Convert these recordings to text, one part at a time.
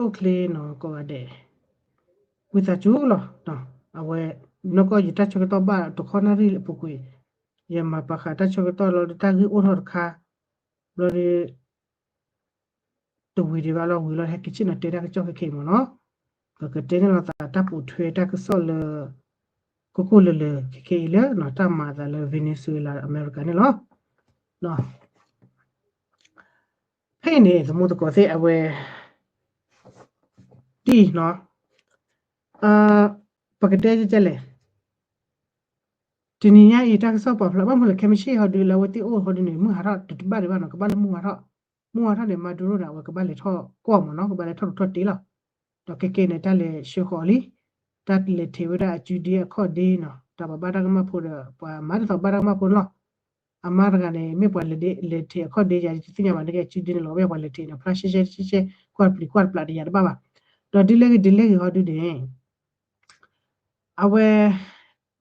အိၣ်ချ့နီၤ ကိးဂၤဒဲး ဝံသးစူၤလီၤ. အဝဲ နီၢ်ကီၢ်ယတၢ်ဆၢကတီၢ်ဘၣ်တခီနၣ်ရံၣ်အပူၤကွံာ် ယမၤပာ်ဃာ်တၢ်ဆၢကတီၢ်လီၤဒီးတၢ်ဂ့ၢ်အိၣ်ထီၣ်တခါ ဘျီဒီး တဝံၤဒံးဘၣ်လီၤ ဝံၤလီၤ ဟဲက့ၤဆ့ၣ်နီၤတဲတၢ်ကစီၣ်ခဲခဲအံၤမ့ၢ်နီၤ. ပကတဲန့ၣ်လီၤသးတၢ်ပိာ်ထွဲတၢ်ကစီၣ်လၢ ကိၢ်ကိၢ်လၢၤလၢၤခဲခဲအံၤလၢ တၢ်မၤအသးလၢ Venezuela အမဲရကၤန့ၣ်လီၤ. ဖဲအံၤန့ၣ် သမူသကိးသ့ၣ်အဝဲ ဒ်အံၤနီၤ ပကတဲကဲလဲၣ် တနံၤညါအံၤတၢ်ကစီၣ်ပာ်ဖျါ ဘၣ်မနုၤလဲၣ် ခဲမုၢ်ဆ့ၣ်ဟီဒုး လၢအဝဲသ့ၣ်အိၣ်ဟီဒုးန့ၣ် မုၢ်ဟးထီၣ်တဘၣ်ဒံးဘၣ်နီၤ ကဘၣ်လၢမုၢ်ဝါထီၣ် မုၢ်ဝါထီၣ်န့ၣ် Maduro န့ၣ် အဝဲကဘၣ်လဲၤထီၣ်ကွီၢ်မ့ၢ်နီၤ ကဘၣ်လဲၤထီၣ်ထီၣ်တ့လီၤ. ဒီးခဲကဲန့ၣ် တၢ်လဲၤဆှၢဃီၤလံ တၢ်လဲၤထံးဝဲဒၣ်အစုဒ့ အခီၣ်ဒ့နီၤ တၢ်ပှၤဘၣ်တၢ်ကမၣ်ဖိဒီး ပှၤမၤဒ်သိးဘၣ်တၢ်ကမၣ်ဖိန့ၣ်လီၤ. အမါတဂၤန့ၣ် မ့ၢ်ပှၤလဲၤထံးအခီၣ်ဒ့ယၤ ယတသ့ၣ်ညါဘၣ် နကဲစုဒ့န့ၣ်လီၤ ဝဲပှၤလဲၤထံးန့ၣ် ဖျါရှဲရှဲရှဲရှဲ ကွၢ်ပျံၤကွၢ်တပျးဒီးယၤတဘၣ်ဘၣ်. ဒီးဒ်လဲၣ်ဂ့ၤဒ်လဲၣ်ဂ့ၤဟီဒုးန့ၣ် အဝဲ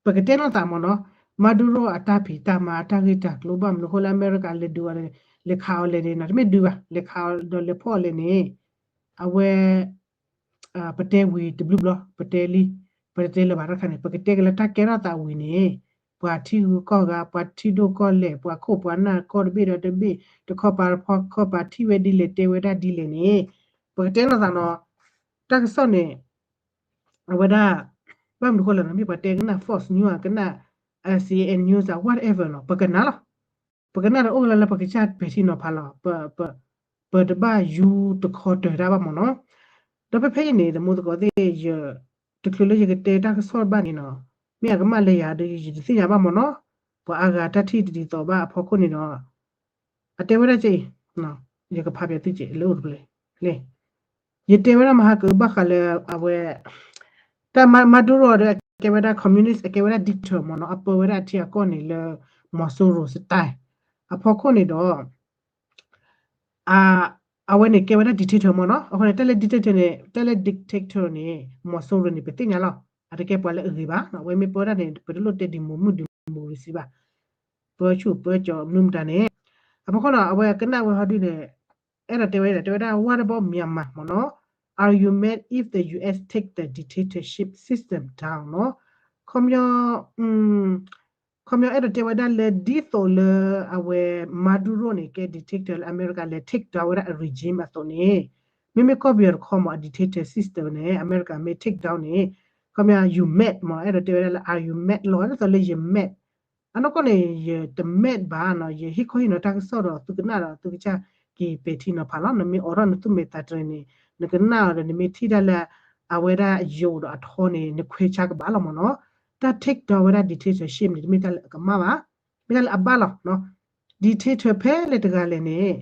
ပကတဲလိာ်သးမ့ၢ်နီၤ Maduro အတၢ်ဖံးတၢ်မၤ အတၢ်ဂ့ၢ်တၢ်ကျိၤ ဘၣ်မနုၤအဃိလၢအမဲရကၤလဲၤဒုးအီၤ လဲၤခးအီၤလဲၣ်န့ၣ်နီၤ တမ့ၢ်ဒုးဘၣ် လဲၤခးအီၤဒီးလဲၤဖီၣ်အီၤလဲၣ်န့ၣ် အဝဲ ပတဲဝံၤတဘျုးဘျီ ပတဲလံ ပတတဲလၢၤဘၣ်တခါန့ၣ် ပကတဲက့ၤလၢတၢ်ကဲထီၣ်သးဝံၤန့ၣ် ပှၤထံဂုၤကီၢ်ဂၤ ပှၤထံဒိၣ်ကီၢ်လဲၢ် ပှၤခိၣ်ပှၤနၢ်ကီၢ်တဘ့ၣ်ဒီးတဘ့ၣ် တခီပၤတခီပၤထံၣ်ဝဲဒ်လဲၣ်တဲဝဲဒၣ်ဒ်လဲၣ်န့ၣ် ပကတဲလိာ်သးနီၤ တၢ်ကစီၣ်န့ၣ် အဝဲဒၣ် ဘၣ်မနုၤဃိလဲၣ်နီၤ မ့ၢ်ပှၤတဲကနၣ် Fox News ကနၣ် C N News အ whatever နီၤ ပကနၣ်လီၤ. ပကနၣ်ဒီးအိၣ်လၢလၢပကစၢ်ပဲာ်ထံနီၤဖးလီၤ. ပတဘၣ်ယူတခီတၢၤတၢ်ဘၣ်မ့ၢ်နီၤ. ဒီးဖဲဖဲအံၤန့ၣ် သမူသကိးသ့ၣ် ယ တချုးလၢယကတဲတၢ်ကစီၣ်ဘၣ်န့ၣ်နီၤ မ့ၢ်အကမၣ်လၢယၤဒီး ယတသ့ၣ်ညါဘၣ်မ့ၢ်နီၤ. ပှၤအါဂၤတၢ်ထံၣ်တဒ်သိးဘၣ်အဖီခိၣ်န့ၣ်ဒီး အတဲဝဲဒၣ်ကဲအံၤ ယကဖးပၠးသုကဲးလၢအိၣ်တပူၤလံ ယတဲဝဲဒၣ်မဟါကဘၣ်ဃးလၢအဝဲ တၢ် Maduro ဒီးအကဲဝဲဒၣ် communist အကဲဝဲဒၣ် dictator မ့ၢ်နီၤ အပၢဝဲဒၣ်အထံအကီၢ်န့ၣ်လၢ Maduro style အဖီခိၣ်န့ၣ်ဒီး အဝဲန့ၣ်ကဲဝဲဒၣ် dictator မ့ၢ်နီၤ အဃိန့ၣ် တၢ်လၢ dictator န့ၣ် တၢ်လၢ dictator န့ၣ် Maduro န့ၣ် ပသ့ၣ်ညါလီၤ အတကဲပှၤလၢအဂ့ၤဘၣ် အဝဲမ့ၢ်ပၢဝဲဒၣ်န့ၣ် ပတလိၣ်တဲဒံးမူးမုၢ်ဒံးမူးရံစံဘၣ် ပၢဆူၣ်ပၢကၠီမနုၤမတၤန့ၣ် အဖီခိၣ်နီၤ အဝဲကနၣ်ဝဲဟီဒုန့ၣ် အဲၣ်ဒိးတဲဝဲဒၣ် တဲဝဲဒၣ် what about Myanmar မ့ၢ်နီၤ Are you mad if the U S take the dictatorship system down နီၤ ခီပညီ ခီပညီအဲၣ်ဒိးတဲဝဲဒၣ်လၢဒ်သိးလၢအဝဲ Maduro န့ၣ် ကဲ dictator လၢအမဲရကၤလဲၤ take down ဝဲဒၣ်အ regime အသိးန့ၣ် မ့မ့ၢ်ကီၢ်ပယီၤတခီမ့ၢ် အ dictator system န့ၣ် အမဲရကၤမ့ၢ် take down န့ၣ် ခီပညီ you mad မ့ၢ် အဲၣ်ဒိးတဲဝဲဒၣ်လၢ are you mad လီၤ ဒ်သိးလၢယ mad အနီၢ်ကီၢ်န့ၣ် ယတ mad ဘၣ်နီၤ ယဟ့ၣ်ခီဟ့ၣ်နီၤတၢ်ကစီၣ်ဒီး သုကနၣ်ဒီး သုကစၢ်က့ၤပဲာ်ထံနီၤဖးလီၤ နမ့ၢ်အိးထီၣ်နသူၣ်မဲာ်သးတြဲၤန့ၣ် နကနၣ်ဒီး နမ့ၢ်ထံၣ်တၢ်လၢ အဝဲဒၣ်ယိာ်ဒီးအထီန့ၣ် နခွဲးဆါကဘၣ်လီၤမ့ၢ်နီၤ တၢ် take down ဝဲဒၣ် dictatorship န့ၣ် တမ့ၢ်တၢ်လၢအကမၣ်ဘၣ် မ့ၢ်တၢ်လၢအဘၣ်လီၤ dictator ဖဲလဲၣ်တဂၤလဲၣ်န့ၣ်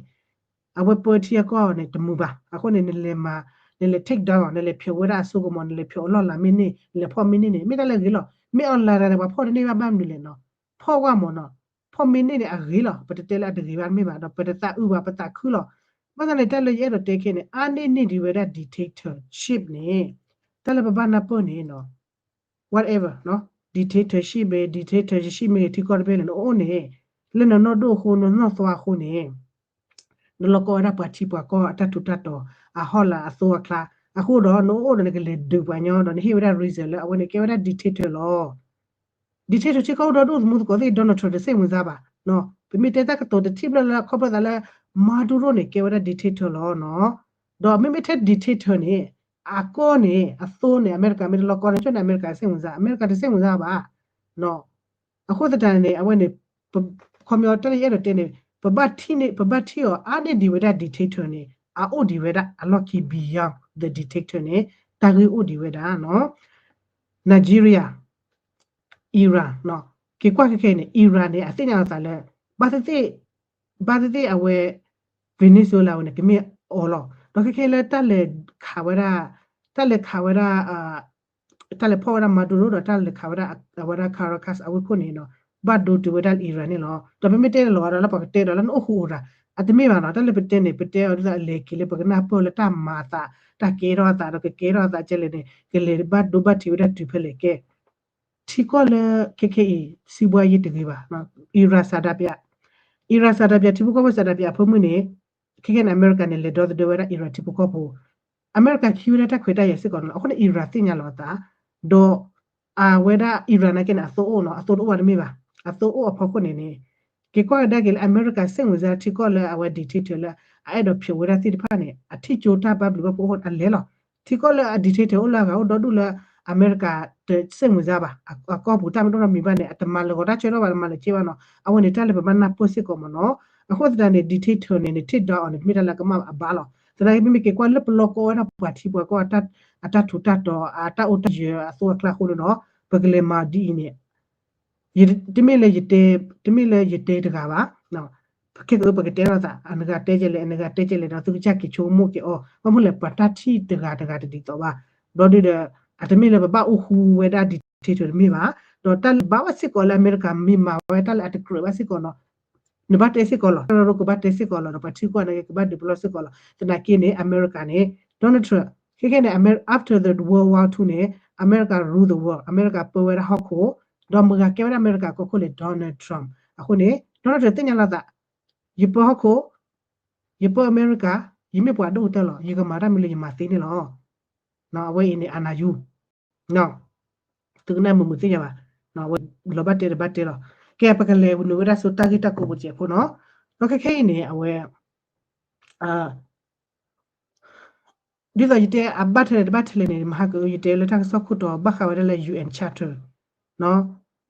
အဝဲပၢထံအကီၢ်န့ၣ် တမုာ်ဘၣ် အဃိန့ၣ် နလဲၤမၤ နလဲၤ take down နလဲၤဖျိးဝဲဒၣ်အစိကမီၤ နလဲၤဖျိးအလီၢ်လၤမ့ၢ်န့ၢ် နလဲၤဖီၣ်မ့ၢ်န့ၢ်န့ၣ် မ့ၢ်တၢ်လၢအဂ့ၤလီၤ မ့ၢ်အီၤလၤတဂၤန့ၣ် ပှၤဖီၣ်တန့ၢ်ဘၣ်ဘၣ်မနုၤလဲၣ်နီၤ ဖီၣ်ဝဲမ့ၢ်နီၤ ဖီၣ်မ့ၢ်န့ၢ်န့ၣ်အဂ့ၤလီၤ ပတတဲလၢအတဂ့ၤဘၣ်တမ့ၢ်ဘၣ် ဒီးပတသးအုးဘၣ် ပသးခုလီၤ ဘၣ်ဆၣ်န့ၣ် တၢ်လၢယအဲၣ်ဒိးတဲခဲန့ၣ် အါန့ၢ်န့ၢ်ဒံးဝဲဒၣ် dictatorship န့ၣ် တၢ်လၢပဘၣ်နၢ်ပၢၢ်န့ၣ်နီၤ whatever နီၤ dictatorship မ့ၢ် dictatorship မ့ၢ်ဂ့ၤ ထံကီၢ်တဘ့ၣ်န့ၣ် နအိၣ်န့ၣ် လၢနနီၢ်ဒိၣ်အဃိ နနီၢ်သွါအဃိန့ၣ် နလီၤကီဝဲဒၣ်ပှၤထံပှၤကီၢ်အတၢ်ထူးတၢ်တီၤ အဟီၣ်လာ်အသိအချါ အဃိဒီး နအိၣ်ဒီးနကလဲၤဒုးပှၤညီဒီး နဟ့ၣ်ဝဲဒၣ် reason လၢအဝဲန့ၣ်ကဲဝဲဒၣ် dictator လီၤ dictator ထံကီၢ်အိၣ်ဒီဒူၣ်သမူသကိးသ့ၣ် Donald Trump တစ့ၣ်မုၢ်သးဘၣ် ပမ့ၢ်တဲတၢ်ကတိၤတထံၣ်ဘျီလၢခီဖျိသးလၢ Maduro န့ၣ် ကဲဝဲဒၣ် dictator လီၤနီၤ ဒီးမ့မ့ၢ်ထဲ dictator န့ၣ် အကီၢ်န့ၣ် အသိန့ၣ် အမဲရကၤမ့ၢ်တလီၤကီန့ၣ် ဆိန့ၣ် အမဲရကၤတစ့ၣ်မုၢ်သး အမဲရကၤတစ့ၣ်မုၢ်သးဘၣ် အဃိသတးန့ၣ် အဝဲန့ၣ် ခီပညီတၢ်လၢယအဲၣ်ဒိးတဲန့ၣ် ပဘၣ်ထံၣ်န့ၣ် ပဘၣ်ထံၣ်အီၤအါန့ၢ်ဒံးဝဲဒၣ် dictator န့ၣ် အအိၣ်ဒံးဝဲဒၣ်အလီၢ်ခံ beyond the dictator န့ၣ် တၢ်ဂ့ၢ်အိၣ်ဒံးဝဲဒၣ်နီၤ Nigeria Iran က့ၤကွၢ်ခဲခဲအံၤန့ၣ် Iran န့ၣ် အသ့ၣ်ညါလီၤသးလၢ ဘၣ်သ့ၣ်သ့ၣ် ဘၣ်သ့ၣ်သ့ၣ်အဝဲ Venezuela ဝဲန့ၣ် ကမ့ၢ်အီၤလီၤ ဒီးခဲခဲလၢတၢ်လဲၤခးဝဲဒၣ် တၢ်လဲၤခးဝဲဒၣ် တၢ်လဲၤဖီၣ်ဝဲဒၣ် Maduro ဒီးတၢ်လဲၤခးဝဲဒၣ် အဝဲဒၣ် Caracas အဝ့ၢ်ခိၣ်န့ၣ်နီၤ ဘၣ်ဒိတုၤဝဲဒၣ်လၢ Iran န့ၣ်လီၤ ဒီးပမ့ၢ်တဲလီၤဒီးလၢပှၤကတဲ ဒီးလၢနအိၣ်ဃူအိၣ်ရၤ အတမ့ၢ်ဘၣ်နီၤ တၢ်လၢပတဲန့ၣ် ပတဲအီၤဒ်သိးအလဲၤက့ၤလၢပကနၢ်ပၢၢ်လၢတၢ်မၤအသး တၢ်ကဲထီၣ်အသး ဒီးကကဲထီၣ်အသးကဲလဲၣ်န့ၣ် ကလဲၤဘၣ်ဒိဘၣ်ထံးဝဲဒၣ်တုၤဖဲလဲၣ်ကဲ ထံကီၢ်လၢခဲခဲအံၤ စံးဘှါယ့ၢ်တဂ့ၤဘၣ် Iran ဆန္ဒပြ Iran ဆန္ဒပြ ထံဖိကီၢ်ဖိ ဆန္ဒပြ အဖၢမုၢ်န့ၣ် ခဲခဲန့ၣ် အမဲရကၤန့ၣ် လဲၤဒီသဒၢဝဲဒၣ် Iran ထံဖိကီၢ်ဖိ အမဲရကၤခံဝဲဒၣ်တၢ်ခွဲးတၢ်ယာ်စ့ၢ်ကီးနီၤ. အဃိန့ၣ် Iran သ့ၣ်ညါလီၤအသး, ဒီးအဝဲဒၣ် Iran နာ်က့န့ၣ် အသိအိၣ်နီၤ, အသိတအိၣ်ဘၣ်တမ့ၢ်ဘၣ်, အသိအိၣ်အဖီခိၣ်န့ၣ်န့ၣ် က့ၤကွၢ်ကဒါက့ၤလၢ အမဲရကၤ စိတ်ဝင်စား ထံကီၢ်လၢအဝဲ dictator လၢအအဲၣ်ဒိးဖျိးဝဲဒၣ်သ့ၣ်တဖၣ်န့ၣ် အထံၣ်ကၠိတၢ်ဘါဘျုးဘၣ်ဖှိၣ်အဃိအလဲၤလီၤ. ထံကီၢ်လၢအ dictator အိၣ်လၢအဂၤအိၣ်ဒီဒူၣ်လၢ အမဲရကၤ တ စိတ်ဝင်စား ဘၣ်, အကီၢ်ပူၤတၢ်မ့ၢ်တအိၣ်နီတမံၤဘၣ်န့ၣ် အတမၤလၢၤဂီၤတၢ်ဆၢထၢၣ်ဘၣ် တမၤလၢၤက့ဘၣ်နီၤ. အဝဲန့ၣ်တၢ်လၢပဘၣ်နၢ်ပၢၢ်စ့ၢ်ကီးမ့ၢ်နီၤ. အဃိသတးန့ၣ် dictator န့ၣ်န့ၣ် ထံၣ်ဒီးအီၤန့ၣ် တမ့ၢ်တၢ်လၢအကမၣ်အဘၣ်လီၤ. သနာ်က့မ့မ့ၢ်က့ၤကွၢ်လၢပလီၢ်ကီဝဲဒၣ်ပှၤထံပှၤကီၢ် အတၢ်ထူးတၢ်တီၤ အတၢ်အိၣ်တၢ်ယၢၤအသိအကျါအဃိန့ၣ်ဒီး ပကလဲၤမၤဒ်အံၤန့ၣ် တမ့ၢ်လၢယတဲ တမ့ၢ်လၢယတဲတဂၤဘၣ်, ခဲကပကတဲလိာ်သး အနဂၤတဲကလဲၣ် အနဂၤတဲကလဲၣ်ဒီး သုကစၢ်က့ၤဆိကမိၣ်က့ၤအီၤ ဘၣ်မနုၤလဲၣ် ပှၤတၢ်ထံၣ်တဂၤတဂၤတဒ်သိးဘၣ်. ဘျီဒုဒီး အတမ့ၢ်လၢပဘၣ်အိၣ်ဃူဝဲဒၣ် dictator တမ့ၢ်ဘၣ်, ဒီးတၢ်လၢဘၣ်ဘၣ်စ့ၢ်ကီးလၢအမဲရကၤမ့ၢ်မၤဝဲတၢ်လၢအတကြၢးဘၣ်စ့ၢ်ကီးနီၤ နဘၣ်တဲစ့ၢ်ကီးလီၤ, တၢ်ရၢကဘၣ်တဲစ့ၢ်ကီးလီၤ, ဒီးပှၤထံကီၢ်န့ၣ်ကဘၣ်ဒုးပလီၢ်စ့ၢ်ကီးလီၤ. သနာ်က့န့ၣ် အမဲရကၤန့ၣ် Donald Trump ခဲခဲန့ၣ် Amer- after the World War Two န့ၣ် America rule the world, အမဲရကၤပၢဝဲဒၣ်ဟီၣ်ခိၣ်, ဒီးမတၤဂၤကဲဝဲဒၣ်အမဲရကၤကီၢ်ခိၣ်လဲၣ် Donald Trump. အဃိန့ၣ် Donald Trump သ့ၣ်ညါလီၤသး, ယပၢဟီၣ်ခိၣ်, ယပၢအမဲရကၤ, ယမ့ၢ်ပှၤဒိၣ်ကတၢၢ်လီၤ, ယကမၤတၢ်မနုၤလၢယမၤသ့န့ၣ်လီၤ. အဝဲအံၤန့ၣ် အာဏာယူၢ် သုကနၣ်မုာ်မုာ်သ့ၣ်ညါဘၣ်, အဝဲလီၤဘၣ်တဲတဘၣ်တဲလီၤ. ကဲ ပကလဲၤနုာ်ဝဲဒၣ်ဆူတၢ်ဂ့ၢ်တၢ်ကျိၤပူၤတစဲးဖိနီၤ. ဒီးခဲခဲအံၤန့ၣ် အဝဲ ဒ်သိးယတဲအဘၣ်ထဲလဲၣ်တဘၣ်ထဲလဲၣ်န့ၣ် မဟါကယတဲလၢတၢ်ကစီၣ်ခိၣ်တီဘၣ်ဃးဝဲဒၣ်လၢ UN Charter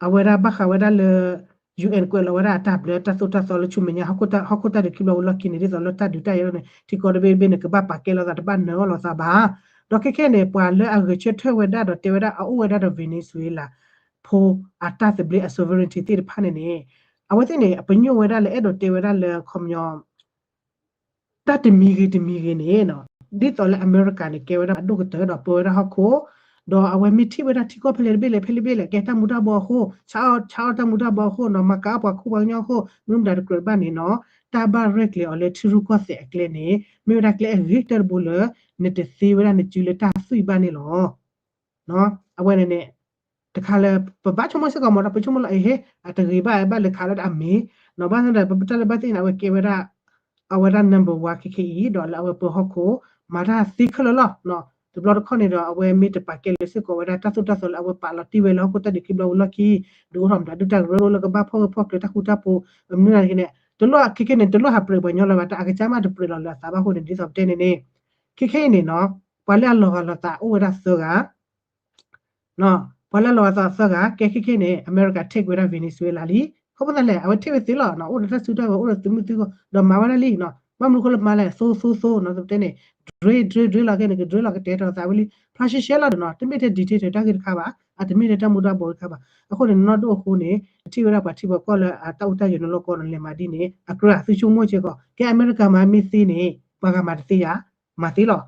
အဝဲဒၣ်ဘၣ်ဃးဝဲဒၣ်လၢ UN ကွဲးလီၤဝဲဒၣ်အတၢ်ဘျၢ တၢ်သိၣ်တၢ်သီလၢဆူမဲာ်ညါ ဟီၣ်ခိၣ်တၢ်ဒုးခံဘျီဝံၤလီၢ်ခံန့ၣ် ဒ်သိးလၢတၢ်ဒုးတၢ်ယၤန့ၣ် ထံကီၢ်တဘ့ၣ်တဘ့ၣ်န့ၣ် ကဘၣ်ပာ်ကဲလိာ်သး တဘၣ်နၢၤအီၣ်လိာ်သးဘၣ်. ဒီးခဲခဲန့ၣ် ပှၤလၢအဂဲၤဆၢထၢၣ်ဝဲဒၣ်ဒီးတဲဝဲဒၣ်အအိၣ်ဝဲဒၣ်ဒီး Venezuela ဖိအတၢ်သဘျ့အ sovereignty သ့ၣ်တဖၣ်န့ၣ်န့ၣ် အဝဲသ့ၣ်န့ၣ် အပညိၣ်ဝဲဒၣ်လၢအဲၣ်ဒိးတဲဝဲဒၣ်လၢ ခီပညီ တၢ်တမံၤဂ့ၤတမံၤဂ့ၤန့ၣ် ဒ်သိးလၢအမဲရကၤန့ၣ် ကဲဝဲဒၣ်အဒိၣ်ကတၢၢ်ဒီးပၢဝဲဒၣ်ဟီၣ်ခိၣ်, ဒီးအဝဲမ့ၢ်ထံၣ်ဝဲဒၣ်ထံကီၢ်ဖဲလဲၣ်တဘ့ၣ်လဲၣ် ဖဲလဲၣ်ဘ့ၣ်လဲၣ် ကဲတၢ်မူၤတၢ်ဘှီအဃိ, ဆါအီၣ်တၢ်မူၤတၢ်ဘှီအဃိနီၤ, မၤကၤအီၣ်ပှၤခိၣ်ပှၤကညီအဃိ, မနုၤမတၤတကြၢးဘၣ်န့ၣ်နီၤ, တၢ်ဘၣ်ရဲၣ်ကျဲၤအီၤလၢထံရူၢ်ကီၢ်သဲးအကျဲန့ၣ် မ့ၢ်ဝဲဒၣ်ကျဲအဂ့ၤကတၢၢ်တဘိလၢ နတသ့ဝဲဒၣ်နစုလၢတၢ်သွံၣ်ဘၣ်န့ၣ်လီၤ. အဝဲန့ၣ်န့ၣ် တခါလၢ ပဘၣ်ဆိကမိၣ်စ့ၢ်ကီးမ့ၢ်ဒီး ပဆိကမိၣ်လီၤ အဟ့ၣ် အတဂ့ၤဘၣ်ဘၣ်လၢခးလၢအမ့ၢ်, ဘၣ်ဆၣ်ဒီး ပတၢ်လၢဘၣ်သ့ၣ်န့ၣ် အဝဲကဲဝဲဒၣ် အဝဲဒၣ် number one ခဲခဲအံၤ ဒီးလၢအဝဲပၢဟီၣ်ခိၣ် မၤတၢ်သ့ခဲလၢာ်လီၤ. တဘျီတခီၣ်န့ၣ်ဒီး အဝဲမ့ၢ်တပာ်ကဲလၢစ့ၢ်ကီးဝဲဒၣ်တၢ်သိၣ်တၢ်သီလၢအဝဲပာ်လီၤတံၢ်ဝဲလၢဟီၣ်ခိၣ်တၢ်ဒုးခံဘျီဝံၤလီၢ်ခံ, ဒုးအိၣ်ထီၣ်မတၤဒုၣ်တၢ်ကရၢကရိလၢကဘၣ်ဖီၣ်ဂၢၢ်ဖီၣ်ကျၢၤတၢ်ဃူတၢ်ဖိး, မနုၤနာ်က့န့ၣ် တလိၣ်ခဲခဲန့ၣ် တလိၣ်ဟးပြဲးပှၤညီလၢၤဘၣ် တၢ်အကစၢ်မးတပြဲးလီၤလၢအသးဘၣ်အဃိန့ၣ် ဒ်သိးပတဲန့ၣ်န့ၣ် ခဲခဲအံၤန့ၣ်နီၤ ပှၤလၢအလီၤဂာ်လီၤသးအိၣ်ဝဲဒၣ်သၢဂၤ ပှၤလၢအလီၤဂာ်သးသၢဂၤ ကဲခဲခဲန့ၣ် အမဲရကၤ take ဝဲဒၣ် Venezuela လံ. ခီဖျိသးလဲၣ် အဝဲ take ဝဲသ့လီၤ အိၣ်ဒီးတၢ်စုတၢ်ဝဲၤ အိၣ်ဒီးသုးမုၢ်သုးဂီၢ် ဒီးမၤဝဲဒၣ်လံနီၤ ဘၣ်မနုၤဃိလၢမၤလဲၣ် သိသိသိနီၤ ပတဲန့ၣ် drill drill drill လီၤကဲန့ၣ် က drill လီၤကတဲာ်ထီၣ်သးဝဲလံ ဖျါရှဲရှဲလီၤဒီးနီၤ တမ့ၢ်ထဲ dictator တၢ်ဂ့ၢ်တခါဘၣ် အတမ့ၢ်ထဲတၢ်မူၤတၢ်ဘှီးတခါဘၣ် အဃိန့ၣ် နီၢ်ဒိၣ်အဃိန့ၣ် ထံၣ်ဝဲဒၣ်ပှၤထံပှၤကီၢ်လၢအတၢ်အိၣ်တၢ်ယၢၤန့ၣ်လီၢ်ကီၢ်န့ၣ် လဲၤမၤဒ်န့ၣ် အကြၢးအသုဆိကမိၣ်စ့ၢ်ကီး ကဲအမဲရကၤမၤမ့ၢ်သ့န့ၣ် ပှၤဂၤမၤတသ့ယၤ မၤသ့လီၤ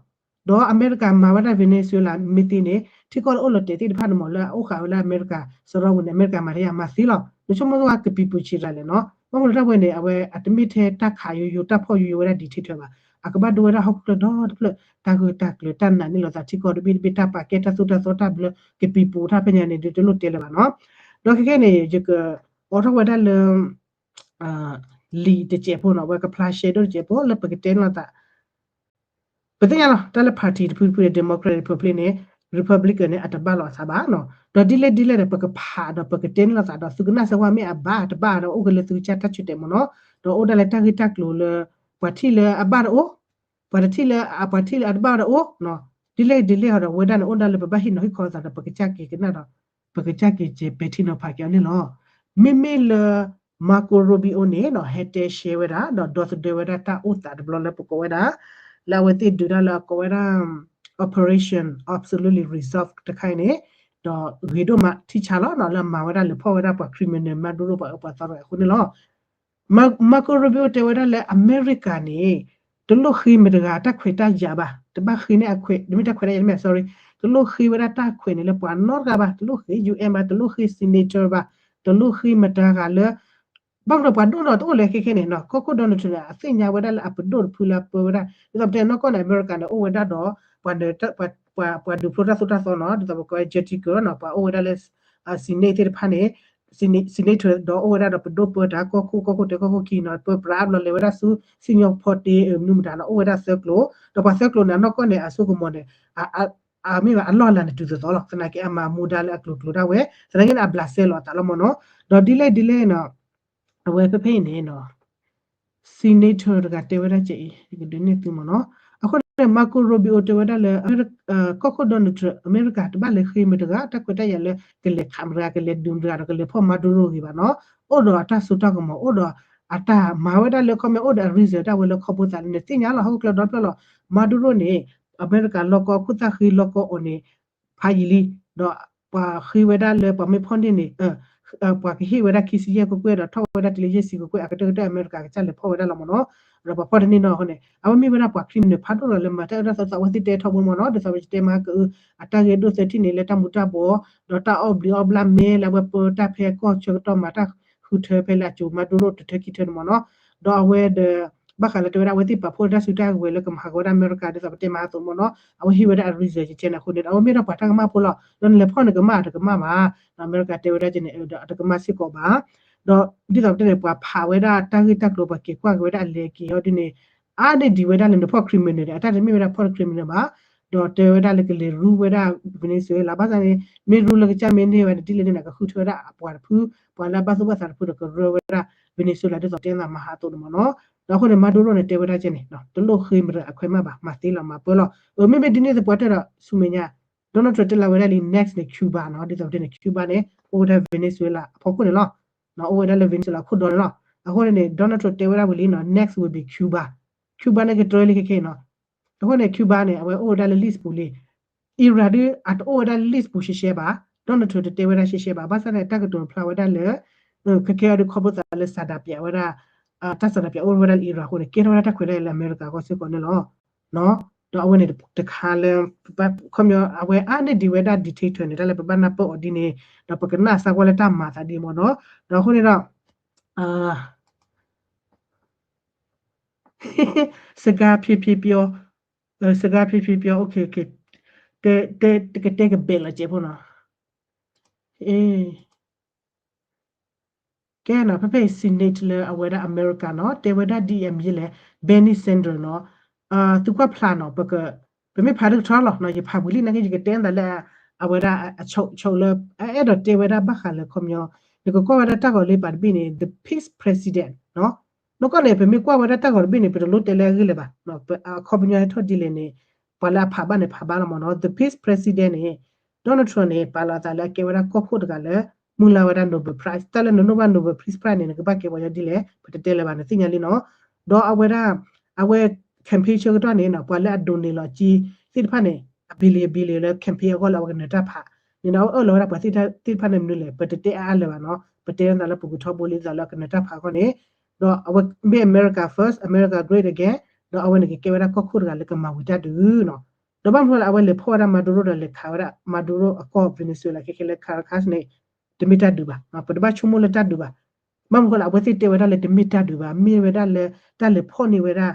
ဒီးအမဲရကၤမၤဝဲဒၣ် Venezuela မ့ၢ်သ့န့ၣ် ထံကီၢ်လၢအိၣ်လီၤတဲာ်သ့ၣ်တဖၣ်န့ၣ်မ့ၢ် လၢအအိၣ်ဃာ်ဝဲလၢအမဲရကၤ စရီဝဲန့ၣ် အမဲရကၤမၤတယၤမၤသ့လီၤ နဆိကမိၣ်ဝဲကပံၤပူၤဆံးတၢ်လဲၣ်နီၤ ဘၣ်မနုၤတၢ်ဝဲန့ၣ် အဝဲအတမ့ၢ်ထဲတၢ်ခးယိယိတၢ်ဖီၣ်ယိယိဝဲဒၣ် dictator ဘၣ် အကဘၣ်ဒိဝဲဒၣ်ဟီၣ်ခိၣ်ချၢဒီတဖျၢၣ် တၢ်ဂၢၢ်တၢ်ကျၢၤ တၢ်နာ်န့ၢ်လိာ်သးထံကီၢ်တဘ့ၣ်တဘ့ၣ် တၢ်ပာ်ကဲတၢ်သိၣ်တၢ်သီတၢ်ဘျၢ ကပံၤပူၤတၢ်ဖဲညါန့ၣ် ဒုးတလိၣ်တဲလၢၤဘၣ်နီၤ ဒီးခဲခဲန့ၣ် ယကအိးထီၣ်ဝဲဒၣ်လၢ လံာ်တစဲးဖိနီၤ အဝဲကဖျါရှဲဒိၣ်တစဲးဖိလၢပကတဲန့ၢ်လိာ်သး ပသ့ၣ်ညါလီၤ တၢ်လၢ party တဖုတဖုန့ၣ် Democrat Republic န့ၣ် Republican န့ၣ် အတဘၣ်လိာ်အသးဘၣ်နီၤ ဒီးဒ်လဲၣ်ဒ်လဲၣ်ဒီး ပကဖးဒီးပကတဲန့ၢ်လိာ်သးဒီး သုကနၣ်စၢၤဝဲမ့ၢ်အဘၣ်တဘၣ်ဒီး အိၣ်က့ၤလၢသုကစၢ်တၢ်ဆၢတဲာ်မ့ၢ်နီၤ ဒီးအိၣ်ဒၣ်လၢတၢ်ဂ့ၢ်တၢ်ကျိၤလၢ ပှၤထံၣ်လၢအဘၣ်တအိၣ် ပှၤတထံၣ်လၢအပှၤထံၣ်လၢအတဘၣ်တအိၣ် ဒ်လဲၣ်ဒ်လဲၣ်ဒီး ဝဲဒၣ်န့ၣ် အိၣ်ဒၣ်လၢပဘၣ်ဟ့ၣ်နီၤဟ့ၣ်ခီလိာ်သးဒီး ပကစၢ်က့ၤကနၣ်ဒီး ပကစၢ်က့ၤကဲပဲာ်ထံနီၤဖးက့ၤအီၤန့ၣ်လီၤ မ့မ့ၢ်လၢ Marco Rubio န့ၣ်နီၤ ဟဲတဲရှဲဝဲဒၣ် ဒီးဒီသဒၢဝဲဒၣ်တၢ်အိၣ်သးတဘျီလၢပကိးဝဲဒၣ် လၢအဝဲသ့ၣ်ဒုးတၢ်လၢအကိးဝဲဒၣ် Operation Absolutely Resolve တခါအံၤန့ၣ် ဒီးဂ့ၤဒိၣ်မးထံဆါလီၤနီၤ လၢအမၤဝဲဒၣ်လဲၤဖီၣ်ဝဲဒၣ်ပှၤ criminal မၤဒိၣ်ဒိၣ်ပှၤအၢပှၤသီအဃိန့ၣ်လီၤ Marco Rubio တဲဝဲဒၣ်လၢအမဲရကၤန့ၣ် တလိၣ်ဃ့မတၤတဂၤတၢ်ခွဲးတၢ်ယာ်ဘၣ် တဘၣ်ဃ့န့ၢ်အခွဲး တမ့ၢ်တၢ်ခွဲးတၢ်ယာ်တမ့ၢ် sorry တလိၣ်ဃ့ဝဲဒၣ်တၢ်ခွဲးန့ၣ်လၢပှၤနီတဂၤဘၣ် တလိၣ်ဃ့ UN ဘၣ် တလိၣ်ဃ့ senator ဘၣ် တလိၣ်ဃ့မတၤတဂၤလၢ ဘၣ်မနုၤပှၤဒိၣ်နီၤတအိၣ်လၢခဲခဲန့ၣ်နီၤ ကီၢ်ခိၣ် Donald Trump န့ၣ် အသ့ၣ်ညါဝဲဒၣ်လၢအပဒိၣ်တဖုလၢအပၢဝဲဒၣ် ဒ်သိးပတဲနီၢ်ကီၢ်န့ၣ် အမဲရကၤန့ၣ် အိၣ်ဝဲဒၣ်ဒီး ပှၤဒုးဖျိတၢ်သိၣ်တၢ်သီနီၤ ဒ်သိးပကိးဝဲ Jessica နီၤ ပှၤအိၣ်ဝဲဒၣ်လၢ Senate သ့ၣ်တဖၣ်န့ၣ် senator ဒီးအိၣ်ဝဲဒၣ်ဒီးပဒိၣ်ပၢတၢ်ကီၢ်ခိၣ် ကီၢ်ခိၣ်တဲကီၢ်ခိၣ်ခံနီၤ ပၢပြးဘျီလဲၤဝဲဒၣ်ဆူ စံၣ်ညီၣ်ဖီတ့ မနုၤမတၤနီၤ အိၣ်ဝဲဒၣ်သၢကျိၤ ဒီးပှၤသၢကျိၤန့ၣ် အနီၢ်ကီၢ်န့ၣ် အစိကမီၤန့ၣ် အမ့ၢ်ဘၣ်အလီၢ်အလၤန့ၣ်တုၤသသီလီၤ သနာ်က့အမၤမူဒါလၢအကျိၤကျိၤဒၣ်ဝဲ သနာ်က့န့ၣ် အဘျးစဲလီၤအသးလီၤမ့ၢ်နီၤ ဒီးဒ်လဲၣ်ဒ်လဲၣ်နီၤ အဝဲဖဲဖဲအံၤန့ၣ်နီၤ senator တဂၤတဲဝဲဒၣ်ကဲအံၤ ယကဒုးနဲၣ်သုမ့ၢ်နီၤ အဃိန့ၣ် Marco Rubio တဲဝဲဒၣ်လၢ ကီၢ်ခိၣ် Donald Trump အမဲရကၤတဘၣ်လဲၤဃ့မတၤတဂၤ တၢ်ခွဲးတၢ်ယာ်လၢကလဲၤခးမတၤတဂၤ ကလဲၤဒုးမတၤတဂၤဒီးကလဲၤဖီၣ် Maduro ဂ့ၤဘၣ်နီၤ အိၣ်ဒီးအတၢ်စိတၢ်ကမီၤ အိၣ်ဒီးအတၢ်မၤဝဲဒၣ်လၢခီပညီ အိၣ်ဒီးအ reason ဒၣ်ဝဲလၢခီဖျိသးန့ၣ် သ့ၣ်ညါလီၤ ဟီၣ်ခိၣ်ချၢဒီဖျၢၣ်လီၤ Maduro န့ၣ် အမဲရကၤလီၢ်ကီၢ်ခိၣ်သၣ်ဃ့လီၢ်ကီၢ်အီၤန့ၣ် ဖးယံာ်လံ ဒီးပှၤဃ့ဝဲဒၣ်လၢပှၤမ့ၢ်ဖီၣ်န့ၢ်န့ၣ် ပှၤကဟ့ၣ်ဝဲဒၣ်ခံဆံယဲၢ်ကွဲၢ်ကွဲၢ်ဒီးထီၣ်ဝဲဒၣ်တလ့ယဲၢ်ဆံကွဲၢ်ကွဲၢ် အကတၢၢ်ကတၢၢ်အမဲရကၤကစၢ်လဲၤဖီၣ်ဝဲဒၣ်လီၤမ့ၢ်နီၤ ဒီးပှၤဖီၣ်တန့ၢ်နီၤအဃိန့ၣ် အဝဲမ့ၢ်ဝဲဒၣ်ပှၤ criminal ဖးဒိၣ်လီၤလၢမၤတၢ်အၢတၢ်သီသီ အဝဲသ့ၣ်တဲထီဘိမ့ၢ်နီၤ ဒ်သိးပတဲမဟါကအု အတၢ်ဂ့ၢ်ဒိၣ်သၢထံၣ်န့ၣ် လၢတၢ်မူၤတၢ်ဘှီး ဒီးတၢ်အီၣ်ဘျံးအီၣ်ဘျၣ်မဲလၢအဝဲပၢတၢ်ဖဲကီၢ်ဆၢကတီၢ်မၤတၢ်ဃုထၢဖဲလၢအစိၤ Maduro တထၢခံထၢန့ၣ်မ့ၢ်နီၤ ဒီးအဝဲဒီး ဘၣ်ဃးလၢတဲဝဲဒၣ်အဝဲသ့ၣ်ပာ်ဖှိၣ်တၢ်စုတၢ်ကဝဲၤလၢကမၤဟးဂီၤဝဲဒၣ်အမဲရကၤ ဒ်သိးပတဲမဟါအသိးမ့ၢ်နီၤ အဝဲဟ့ၣ်ဝဲဒၣ်အ reason ကဲန့ၣ်အဃိန့ၣ် အဝဲမ့ၢ်ဒၣ်ပှၤတၢ်ကမၣ်ဖိလီၤ ဒီးနလဲၤဖီၣ်န့ၣ်ကမၣ်တကမၣ်ဘၣ် အမဲရကၤတဲဝဲဒၣ်ကဲန့ၣ် ဒီးအတကမၣ်စ့ၢ်ကီးဘၣ် ဒီးဒ်သိးပတဲန့ၣ် ပှၤဖးဝဲဒၣ်တၢ်ဂ့ၢ်တၢ်ကျိၤ ပှၤက့ၤကွၢ်က့ၤဝဲဒၣ်အလဲၤက့ၤအီၤဒ်န့ၣ် အါန့ၢ်ဒံးဝဲဒၣ်လၢနဖီၣ် criminal န့ၣ် အတၢ်တမ့ၢ်ဝဲဒၣ်ဖီၣ် criminal ဘၣ် ဒီးတဲဝဲဒၣ်လၢကလဲၤရူဝဲဒၣ် Venezuela ဘၣ်ဆၣ်န့ၣ် မ့ၢ်ရူလၢကစၢ်မ့ၢ်န့ၢ်ဝဲဒ်လဲၣ်န့ၣ် ကဃုထၢဝဲဒၣ်ပှၤတဖု ပှၤလၢအဘၣ်သူၣ်ဘၣ်သးတဖုဒီးကရၢဝဲဒၣ် Venezuela ဒ်သိးတဲသးမဟါအသိးန့ၣ်မ့ၢ်နီၤ ဒီးအဃိန့ၣ် Maduro န့ၣ် တဲဝဲဒၣ်ကဲန့ၣ် တလိၣ်ဃ့မတၤအခွဲးမးဘၣ် မၤသ့လီၤမၤပၢလီၤ အမ့မ့ၢ်ဒ်န့ၣ်သပှၢ်တၢၢ်ဒီး ဆူမဲာ်ညါ Donald Trump တဲလီၤဝဲဒၣ်လံ next န့ၣ် Cuba နီၤ ဒ်သိးပတဲန့ၣ် Cuba န့ၣ် အိၣ်ဝဲဒၣ် Venezuela အဖီခိၣ်န့ၣ်လီၤ အိၣ်ဝဲဒၣ်လၢ Venezuela အခိၣ်ဒီန့ၣ်လီၤ အဃိန့ၣ် Donald Trump တဲဝဲဒၣ်ဝံၤလံနီၤ next will be Cuba Cuba န့ၣ်ကတြၢလံခဲခဲနီၤ အဃိန့ၣ် Cuba န့ၣ် အဝဲအိၣ်ဝဲဒၣ်လၢ list ပူၤလံ Iran ဒ်အတအိၣ်ဝဲဒၣ်လၢ list ပူၤရှဲရှဲဘၣ် Donald Trump တတဲဝဲဒၣ်ရှဲရှဲဘၣ် ဘၣ်ဆၣ်န့ၣ် တၢ်ကတိၤဖျါဝဲဒၣ်လၢ ခဲကဲအံၤဒ်ခီဖျိသးလၢ ဆန္ဒပြ ဝဲဒၣ် တၢ်ဆန္ဒပြ အိၣ်ဝဲဒၣ်လၢ Iran အဃိန့ၣ် ကဲထီၣ်ဝဲဒၣ်တၢ်ခွဲးတၢ်ယာ်လၢအမဲရကၤကီၢ်စ့ၢ်ကီးန့ၣ်လီၤ ဒီးအဝဲန့ၣ်တခါလၢ ခီပညီ အဝဲအါန့ၢ်ဒံးဝဲဒၣ် dictator န့ၣ် တၢ်လၢပဘၣ်နၢ်ပၢၢ်အီၤဒ်န့ၣ် ဒီးပကနၣ်စၢ်ကွၢ်လၢတၢ်မၤသးဒ်မ့ၢ်နီၤ ဒီးအဃိန့ၣ်ဒီး စကားဖြည်းဖြည်းပြော စကားဖြည်းဖြည်းပြော okay okay တဲ တဲ ကတဲကဘဲးလီၤစဲးဖိနီၤ ကဲနီၤ ဖဲဖဲ Senate လၢအဝဲဒၣ်အမဲရကၤနီၤ တဲဝဲဒၣ်ဒ်အမံၤလဲၣ် Bernie Sanders နီၤ သုကွၢ်ဖျါနီၤ ပက ပမ့ၢ်ဖးတကထီလီၤနီၤ ယဖးဝံၤလံနာ်က့ ယကတဲသးလၢ အဝဲဒၣ်အဆိးလၢ အအဲၣ်ဒိးတဲဝဲဒၣ်ဘၣ်ဃးလၢခီပညီ နကကွၢ်ဝဲဒၣ်တၢ်ဂီၤလၢပာ်တဘ့ၣ်န့ၣ် the peace president နီၤ နီၢ်ကီၢ်န့ၣ် ပမ့ၢ်ကွၢ်ဝဲဒၣ်တၢ်ဂီၤတဘ့ၣ်န့ၣ် ပတလိၣ်တဲလၢအဂ့ၢ်လၢၤဘၣ် အခီပညီဟဲထီၣ်ဒ်လဲၣ်န့ၣ် ပှၤလၢအဖးဘၣ်န့ၣ် ဖးဘၣ်လီၤမ့ၢ်နီၤ the peace president န့ၣ် Donald Trump န့ၣ် ပာ်လီၤအသးလၢအကဲဝဲဒၣ်ကီၢ်ခိၣ်တဂၤလၢ မုၢ်လၢ်ဝဲဒၣ် Nobel Prize တၢ်လၢနလိၣ်ဘၣ် Nobel Prize prize န့ၣ် နကဘၣ်ကဲပှၤညီဒ်လဲၣ် ပတတဲလၢၤဘၣ် နသ့ၣ်ညါလံနီၤ ဒီးအဝဲဒၣ် အဝဲ campaign ဆၢကတီၢ်န့ၣ်နီၤ ပှၤလၢအ donate လီၤက့ၤသ့ၣ်တဖၣ်န့ၣ် အ billion billion လၢ campaign အဂီၢ်လၢအဝဲကနၢၤတၢ်ဖးန့ၣ်နီၤ အဝဲအၢၣ်လီၤဝဲဒၣ်ပှၤသ့ၣ်တဖၣ်န့ၣ်မနုၤလဲၣ် ပတတဲအါအါလၢၤဘၣ်နီၤ ပတဲသးလၢပူၤကွံာ်ထီဘိလံသးလၢအကနၢၤတၢ်ဖးအဂီၢ်န့ၣ် ဒီးအဝဲမ့ၢ် America first America great again ဒီးအဝဲန့ၣ်ကကဲဝဲဒၣ်ကီၢ်ခိၣ်တဂၤလၢကမၤဝံၤတၢ်ဒုးနီၤ ဒီးဘၣ်မနုၤလၢအဝဲလဲၤဖီၣ်ဝဲဒၣ် Maduro ဒီးလဲၤခးဝဲဒၣ် Maduro အကီၢ် Venezuela ခဲခဲလၢ Caracas န့ၣ် တမ့ၢ်တၢ်ဒုးဘၣ် ပတဘၣ်ဆိကမိၣ်လၢတၢ်ဒုးဘၣ် ဘၣ်မနုၤလၢအဝဲသ့ၣ်တဲဝဲဒၣ်လၢတမ့ၢ်တၢ်ဒုးဘၣ် မ့ၢ်ဝဲဒၣ်လၢတၢ်လဲၤဖီၣ်န့ၢ်ဝဲဒၣ်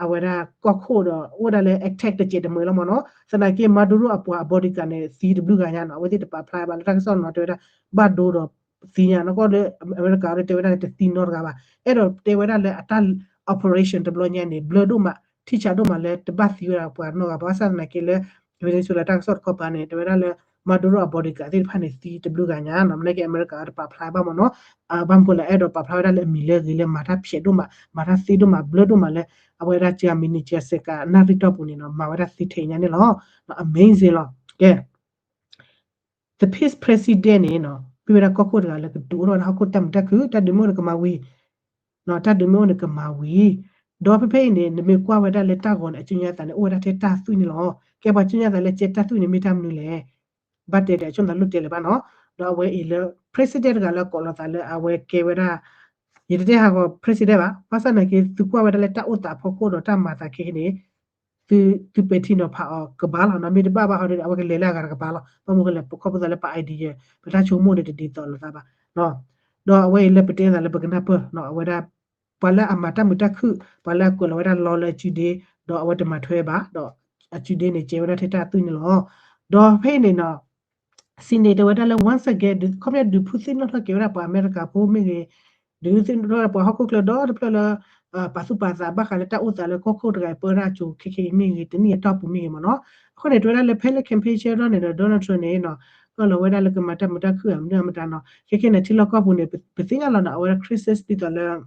အဝဲဒၣ်ကီၢ်ခိၣ်ဒီးအိၣ်ဝဲဒၣ်လၢ attack တစဲးတမှဲၤလီၤမ့ၢ်နီၤ သနာ်က့ Maduro အပှၤအ bodyguard န့ၣ် သံတဘျုးဂၤညါနီၤ အဝဲသ့ၣ်တပာ်ဖျါဘၣ်လၢတၢ်ကစီၣ်နီၤ တဲဝဲဒၣ် ဘၣ်ဒိဒီးသံညါ နီၢ်ကီၢ်လၢအမဲရကၤအံၤတဲဝဲဒၣ်လၢတသံနီတဂၤဘၣ် အဲၣ်ဒိးတဲဝဲဒၣ်လၢအတၢ် operation တဘျီညါန့ၣ် ဘျၢဒိၣ်မး ထံၣ်ဆးဒိၣ်မးလၢတဘၣ်သံဝဲဒၣ်ပှၤနီတဂၤဘၣ် ဘၣ်ဆၣ်သနာ်က့လၢ Venezuela တၢ်ကစီၣ်တခီပၤန့ၣ် တဲဝဲဒၣ်လၢ Maduro အ bodyguard သ့ၣ်တဖၣ်န့ၣ် သံတဘျုးဂၤညါနီၤ မ့ၢ်နာ်က့အမဲရကၤအံၤတပာ်ဖျါဘၣ်မ့ၢ်နီၤ ဘၣ်မနုၤလၢအဲၣ်ဒိးပာ်ဖျါဝဲဒၣ်လၢအမံၤလၢအဂ့ၤလၢမၤတၢ်ဖျဲးဒိၣ်မး မၤတၢ်သ့ဒိၣ်မး ဘျၢဒိၣ်မးလၢ အဝဲဒၣ်ကၢမံၤနံၤကၢစဲးကးနၣ်ရံၣ်တီၢ်ပူၤန့ၣ်နီၤ မၤဝဲဒၣ်သ့ထဲအံၤညါန့ၣ်လီၤ amazing လီၤ ကဲ the peace president န့ၣ်နီၤ မ့ၢ်ဝဲဒၣ်ကီၢ်ခိၣ်တဂၤလၢကဒုးအိၣ်ထီၣ်ဝဲဒၣ်ဟီၣ်ခိၣ်တၢ်မုာ်တၢ်ခုၣ် တၢ်ဒုးမ့ၢ်အိၣ်န့ၣ်ကမၤဝံၤ တၢ်ဒုးမ့ၢ်အိၣ်န့ၣ်ကမၤဝံၤ ဒီးဖဲဖဲအံၤန့ၣ် နမ့ၢ်ကွၢ်ဝဲဒၣ်လၢတၢ်ဂီၤန့ၣ် အကၠိညါသးန့ၣ် အိၣ်ဝဲဒၣ်ထဲတၢ်သွံၣ်န့ၣ်လီၤ ကဲပှၤကၠိညါသးလၢကဲတၢ်သွံၣ်န့ၣ်မ့ၢ်တၢ်မနုၤလဲၣ် ဘၣ်တဲဒီးအဆိကတၢၢ်လိၣ်တဲလၢၤဘၣ်နီၤ ဒီးအဝဲအံၤလၢ president တဂၤလၢကိးလီၤသးလၢအဝဲကဲဝဲဒၣ် ယတတဲဟးဂီၤ president ဘၣ် ဘၣ်ဆၣ်သနာ်က့ သုကွၢ်ဝဲဒၣ်လၢတၢ်အိၣ်သးအဖီခိၣ်ဒီးတၢ်မၤသးခဲအံၤန့ၣ် သု သုပဲာ်ထံနီၤဖးအီၤကဘၣ်လီၤနီၤ မ့ၢ်တဘၣ်ဘၣ်ဟီဒီး အဝဲကလဲၤလၢအဂၤတကပၤလီၤ ဘၣ်မနုၤဃိလဲၣ် ပခီဖျိသးလၢပ idea ပတၢ်ဆိကမိၣ်န့ၣ်တဒ်သိးလိာ်သးဘၣ် ဒီးအဝဲအံၤလၢပတဲသးလၢပကနၢ်ပၢၢ်နီၤ အဝဲဒၣ် ပှၤလၢအမၤတၢ်မုာ်တၢ်ခုၣ် ပှၤလၢအကွဲးလီၤဝဲဒၣ်လီလၢအစုဒ့ ဒီးအဝဲတမၤထွဲဘၣ် ဒီးအစုဒ့န့ၣ် ကဲဝဲဒၣ်ထဲတၢ်သွံၣ်န့ၣ်လီၤ ဒီးဖဲအံၤန့ၣ်နီၤ Senate တဲဝဲဒၣ်လၢ once again ဒုး ခီပညီဒုးဖုသ့ၣ်နီၣ်ထီၣ်က့ၤဝဲဒၣ်ပှၤအမဲရကၤဖိမ့ၢ်ဂ့ၤ, ဒုးသ့ၣ်နီၣ်ထီၣ်ပှၤဟီၣ်ခိၣ်ချၢဒီတဖျၢၣ်လၢ ပာ်သူၣ်ပာ်သးဘၣ်ဃးလၢတၢ်အိၣ်သးလၢကီၢ်ခိၣ်တဂၤအံၤ ပၢတၢ်အစိၤခဲခဲအံၤမ့ၢ်ဂ့ၤ တနံၣ်အတီၢ်ပူၤမ့ၢ်ဂ့ၤမ့ၢ်နီၤ. အဃိန့ၣ် တဲဝဲဒၣ်လၢဖဲလၢ campaign ဆၢထီၣ်န့ၣ်ဒီး Donald Trump န့ၣ်နီၤ အၢၣ်လီၤဝဲဒၣ်လၢကမၤတၢ်မုာ်တၢ်ခုၣ်အမနုၤမတၤနီၤ ခဲခဲန့ၣ် ထံလီၢ်ကီၢ်ပူၤန့ၣ် ပသ့ၣ်ညါလီၤနီၤ အဝဲဒၣ် crisis ဒ်သိးလၢ